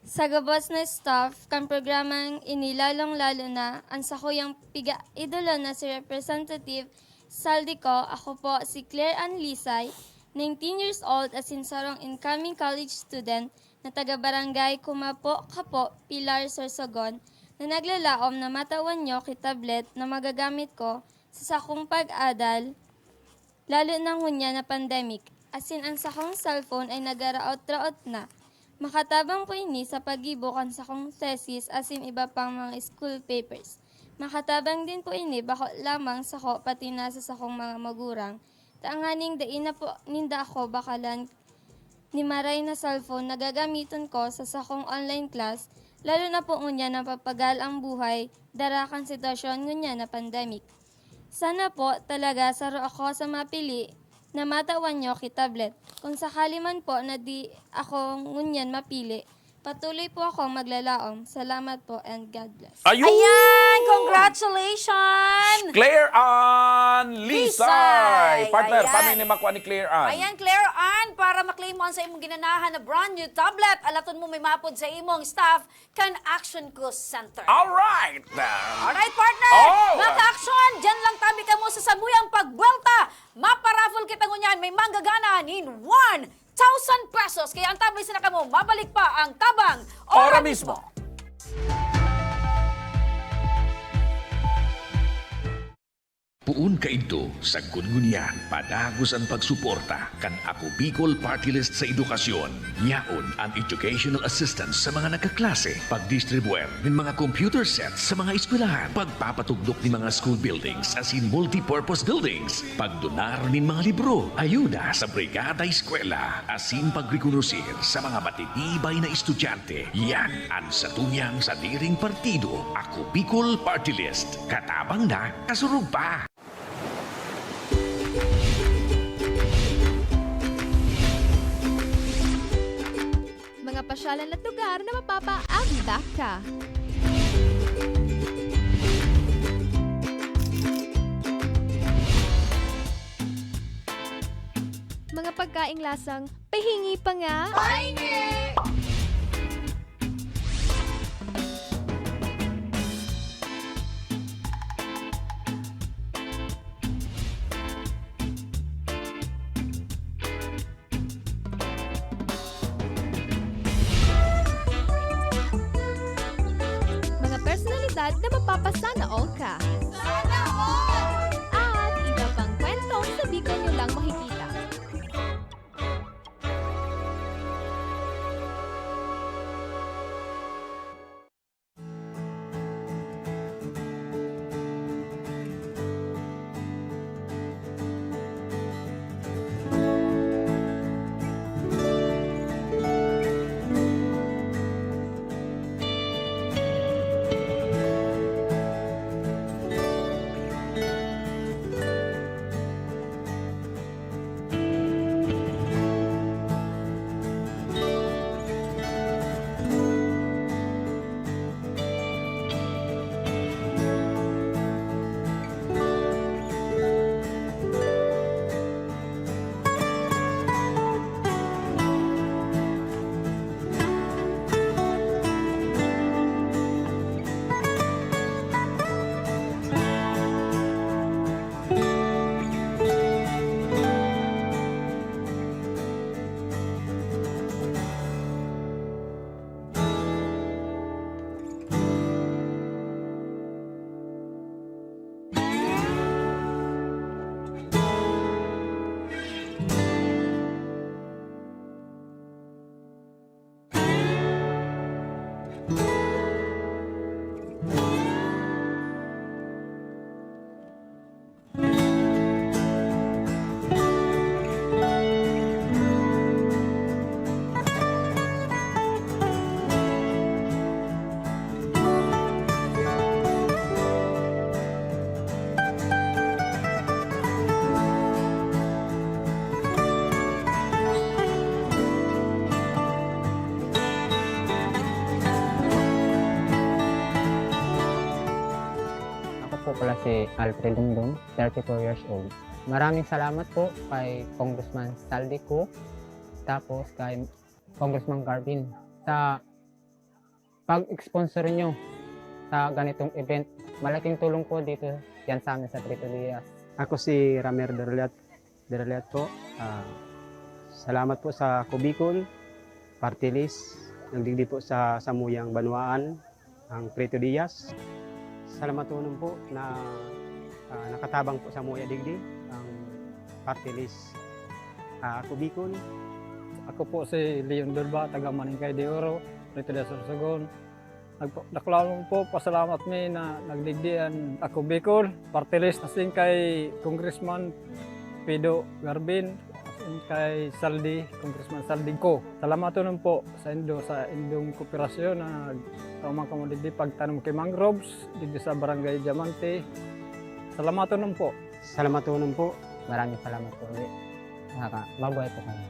sa gabos na staff kan programang ini, lalong-lalo na ang sakuyang piga-idolo na si Representative Saldico. Ako po si Claire Ann Lisay, nineteen years old, asin sarong incoming college student na taga Barangay Kumapo-Kapo, Pilar, Sorsogon, na naglalaom na matawan nyo ki tablet na magagamit ko sa sakong pag-adal, lalo na ngunyan na pandemic, asin an sakong cellphone ay nagaraot-raot na. Makatabang po ini sa paggibo kan sakong thesis asin iba pang mga school papers. Makatabang din po ini bako lamang sako pati na sa sakong mga magurang, tanganing dai na po ninda ako bakalan ni maray na cellphone na gagamiton ko sa sakong online class, lalo na po ngunyan na papagal ang buhay dara kan sitwasyon ngunyan na pandemic. Sana po talaga saro ako sa mapili na matawan niyo ki tablet. Kung sakali man po na di ako ngunyan mapili, patuloy po akong maglalaom. Salamat po and God bless. Ayun! Ayan! Congratulations! Claire Ann Lisay! Lisay! Partner, ayan. Paano ini makuha ni Claire Ann? Ayan, Claire Ann, para ma-claim mo ang sa imong ginanahan na brand new tablet, alaton mo may maapod sa imong staff kan Action Call Center. Alright! Alright, partner! Oh! Mga ka-action, dyan lang tabi kamo sa samuyang pagbuwelta. Maparaffle kita ngunyan, may manggagana nin one thousand pesos. Kaya antabay sana kamo, mabalik pa ang Tabang Ora Ora mismo. Mismo. Poon kaidto, sagkod ngunyan, padagos an pagsuporta kan Ako Bicol Party List sa edukasyon. Yaon an educational assistance sa mga nagkaklase, pagdistribuer nin mga computer sets sa mga eskwelahan, pagpapatugdok nin mga school buildings asin multipurpose buildings, pagdonar nin mga libro, ayuda sa Brigada Eskwela, asin pagrekonosir sa mga matitibay na estudyante. Yan an satuyang sadiring partido, Ako Bicol Party List. Katabang na, kasurog pa! Mga pasyalan at lugar na mapapaabdak ka. Mga pagkaing lasang pahingi pa nga. Pahingi! Mga personalidad na mapapasana all ka. Sana all! At iba pang kwentong sa Bicol nyo lang makikita. Ako po pala si Alfred Dingdong, thirty-four years old. Maraming salamat po kay Congressman Saldi Co, tapos kay Congressman Garvin sa pag-sponsor nyo sa ganitong event. Malaking tulong po dito yan sa amin sa Trito Diaz. Ako si Ramer Derliat, Derliat po. Ah, salamat po sa Ako Bicol Party List. Nagdigdi po sa samuyang banwaan ang Trito Diaz. Salamatonon po na, ah, nakatabang po samuya digdi ang Party List, ah, Ako Bicol. Ako po si Leon Durba, taga Maningkay de Oro, Trito Diaz, Sorsogon. Nagpa-, dakulanon po, pasalamat mi na nagdigdi an Ako Bicol Party List, asin kay Congressman Pido Garvin, asin kay Saldi, Congressman Saldi Co. Salamatonon po saindo sa indong kooperasyon na nagtao man kamo digdi pagtanom ki mangroves digdi sa Barangay Diamante. Salamatonon po. Salamatonon po. Maraming salamat po ulit. Saka mabuhay po kami.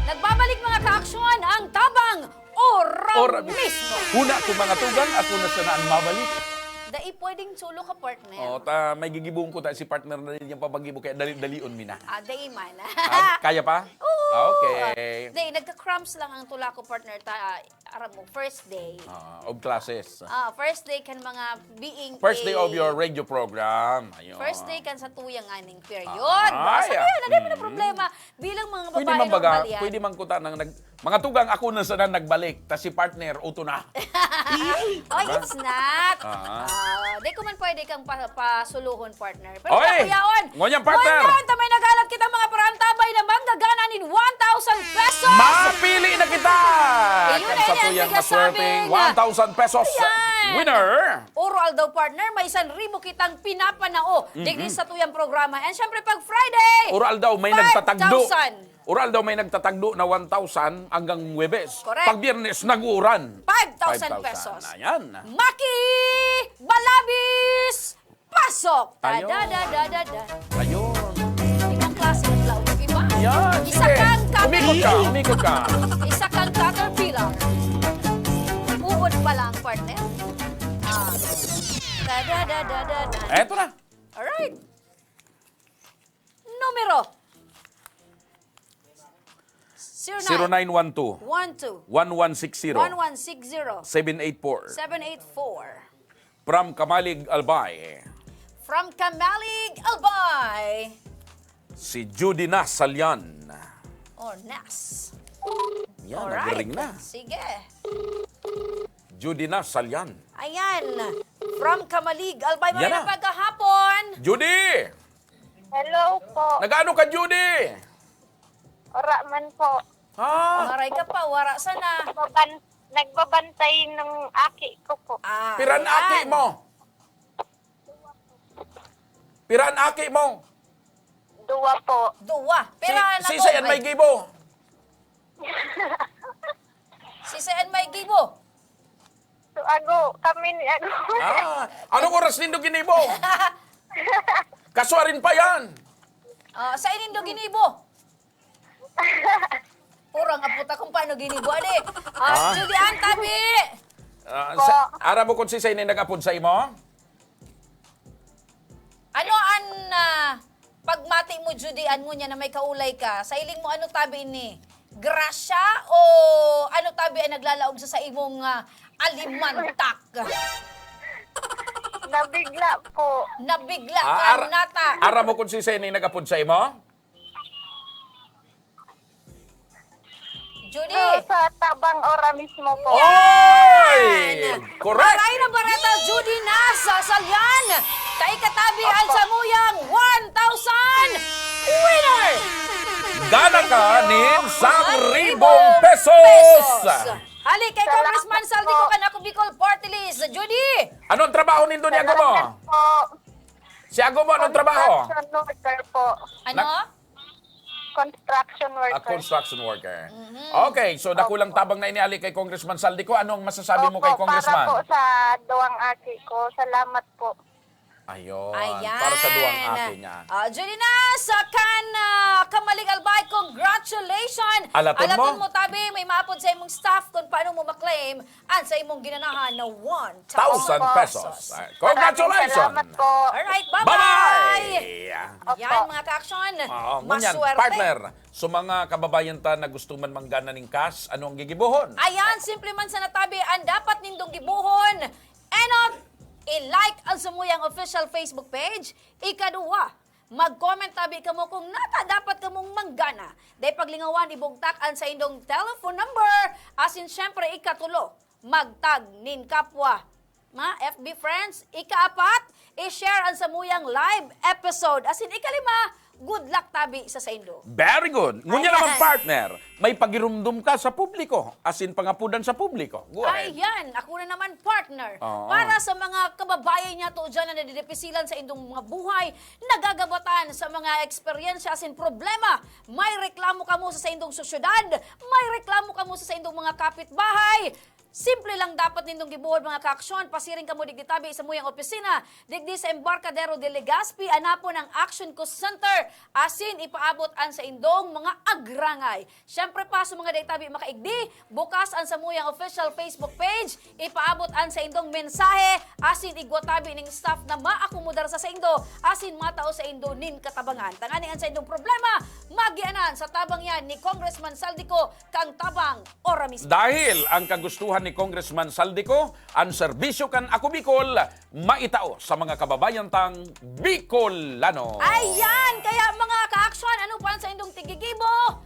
Nagbabalik, mga kaaksyon, ang Tabang Ora Ora mismo. Huna ko, mga tugang, ako na sana ang mabalik. Dai pwedeng solo ka, partner. Oh, ta, may gigibuhon ko ta si partner na rin yung papagibo, kaya dali-dalion mi na. Ah, dai man. Ah, kaya pa? Oo. Ah, okay. Dai, nagka-cramps lang ang tula ko, partner. Ta, aram mo, first day. Ah, of classes. Ah, first day kan mga being First day a of your radio program. Ayun. First day kan sa tuyang aning period. Ah, Basta yeah. Yun, ano naman ang Mm. problema? Bilang mga Pwede babae, man baga, normal yan. Pwede man kuta nang nag-, mga tugang ako na sana nagbalik, tas si partner, uto na. Oh, it's not. Ah. Ah, di ko man pwede kang pa-, pasuluhon, partner. Pero Oy! Takuyaon! Ngunyan, partner! Ngunyan, ta may nagalat kita, mga parantabay na manggagana nin one thousand pesos! Mapili na kita! Ayun Kan na sa yan, tuyang tiga maswerteng sabing. One thousand pesos Ayan. Winner! Oro aldaw, partner, may isang ribo kitang pinapanao Mhm. digdi sa tuyang programa. And syempre, pag Friday, Oro aldaw, may nagtatagdo. five thousand. Oro aldaw, may nagtatagdo na one thousand hanggang Huwebes. Correct. Pag Biyernes, nag-uuran. Five thousand pesos. Ayan. Maki Balabis! Pasok! Ayun. Da, da, da, da, da. Ayun. Ibang klase ng laog. Iba. Yan, Isa sige. kang cater- Umikot ka, umikot ka. Isa kang caterpillar. Uod pa lang, partner. Ah. Da, da, da, da, da, da. Eto na. Alright. Numero. Zero nine. Zero nine one two. One two. One one six zero. One one six zero. Seven eight four. Seven eight four. From Camalig, Albay. From Camalig, Albay. Si Judy Nas Salian. Oh, Nas. Yan, Alright. nagring na. Sige. Judy Nas Salian. Ayan. From Camalig, Albay. Yan Magandang na. pagkahapon. Judy! Hello po. Nag-ano ka, Judy? Ora man po. Ha? Maray ka pa, wara sana. Nagbaban-, nagbabantay ng aki ko po. Ah, Piran ayan. aki mo? Piran aki mo? Dua po. Dua. Si, Pira na si po, Sayan may bay? gibo. Si Sayan may gibo. So, ago, kami ni ago. Ah, anong oras nindo ginibo? Kaswarin pa yan. Ah, sa inindo ginibo? Purang aputa kung paano ginibo. Adi, ah, Ah. Judy Ann, tabi! Ah, Po. sa, aram mo kung si Sayan nag-apod sa imo? Ano an, ah, pagmati mo, Judy Ann, ngunyan na may kaulay ka? Sa hiling mo, ano tabi ini? Grasya o ano tabi ang naglalaog sa, sa imong, ah, alimantak? Nabigla po. Nabigla Ah, ka, ar-, nata. aram mo kung si Seni nag-apod sa imo? Judy. So, sa Tabang Ora mismo po. Oy! Yan. Correct! Maray na bareta, Judy Nas Salian. Kay katabi ang Opo. samuyang one thousand winner! Gana ka nin One ribong pesos! pesos! Hali kay Salamat Congressman Saldi po. Cocan, Ako Bicol Party List. Judy! Anong trabaho nindo ni Ago mo? Salamat po. Si Ago mo, anong trabaho? Construction worker po. Ano? Na- Construction worker. A construction worker. Mhm. Okay, so dakulang Opo. tabang na ini hali kay Congressman Saldi Co. Ano ang masasabi mo Opo, kay Congressman? Para po sa duwang aki ko. Salamat po. Ayun, Ayan. para sa duwang aki niya. Ah, Judy Nas, sa kan, ah, Camalig, Albay, congratulations! Alaton Alaton mo? mo, tabi, may maapod sa imong staff kung paano mo maklaim an sa imong ginanahan na one thousand Thousand pesos. pesos. Ay, congratulations! Maraming salamat po. Alright, bye-bye! Bye-bye! Opo. Yan, mga ka-action. Oo, ngunyan, Maswerte. partner, so mga kababayan ta na gusto man manggana ning cash, ano ang gigibohon? Ayan, simple man sana, tabi, ang dapat nindong gibohon. Enot, i-like ang Samuyang official Facebook page. Ikaduwa, mag-comment tabi kamo kung nata dapat kamong manggana. Dai paglingawan, ibugtak an saindong telephone number. Asin, syempre, ikatulo, magtag nin kapwa mga F B friends. Ikaapat, i-share ang samuyang live episode. Asin ikalima, good luck tabi sa saindo. Very good. Ngunyan Ayan. naman, partner, may pagirumdom ka sa publiko, asin pangapudan sa publiko. Go ahead. Ayan, ako na naman, partner. Oo. Para sa mga kababayan niya to dyan na nadidipisilan sa indong mga buhay, nagagabatan sa mga eksperyensya asin problema, may reklamo kamo sa saindong sosyedad, may reklamo kamo sa saindong mga kapitbahay, simple lang dapat nindong gibuhod, mga kaaksyon, pasiring kamo digdi tabi sa muyang opisina, digdi sa Embarcadero de Legazpi, anapon ang Action Ko Center, asin ipaabot an saindong mga agrangay. Siyempre pa, sa mga dai tabi makaigdi, bukas an samuyang official Facebook page, ipaabot an saindong mensahe, asin igwa tabi ning staff na maakomodar sa saindo, asin matao saindo nin katabangan. Tangani an saindong problema, magianan sa tabang yan ni Congressman Saldico, kang tabang ora mismo. Dahil ang kagustuhan ni Congressman Saldico, ang serbisyo kan Ako Bicol, maitao sa mga kababayan tang Bicolano. Ayan! Kaya, mga kaaksyon, ano pa ang saindong tigigibo?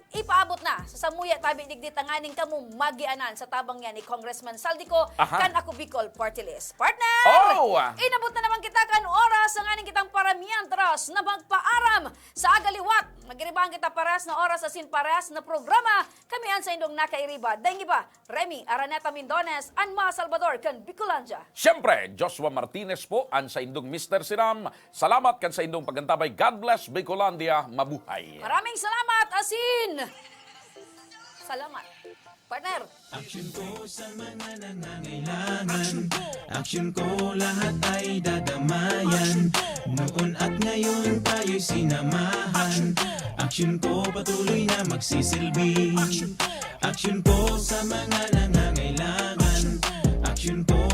Ipaabot na sa samuya tabi digdi, tanganing kamo magianan sa tabang yan ni Congressman Saldico, Aha. kan Ako Bicol Party List. Partner! Oh! Inabot na naman kita kan oras sa nganing kitang paramientras na magpaaram. Sa agaliwat, magiribahan kita pares na oras asin pares na programa. Kami an saindong nakairiba. Daing iba, Remy Araneta Mindones, an mga Salvador kan Bicolandia. Siyempre, Joshua Martinez po, ang saindong Mister Siram. Salamat kan saindong pag-antabay. God bless, Bicolandia. Mabuhay. Maraming salamat, asin salamat. Partner. Action ko sa mga nangangailangan. Action ko lahat ay dadamayan. Noon at ngayon tayo'y sinamahan. Action ko patuloy na magsisilbi. Action ko sa mga nangangailangan. Action ko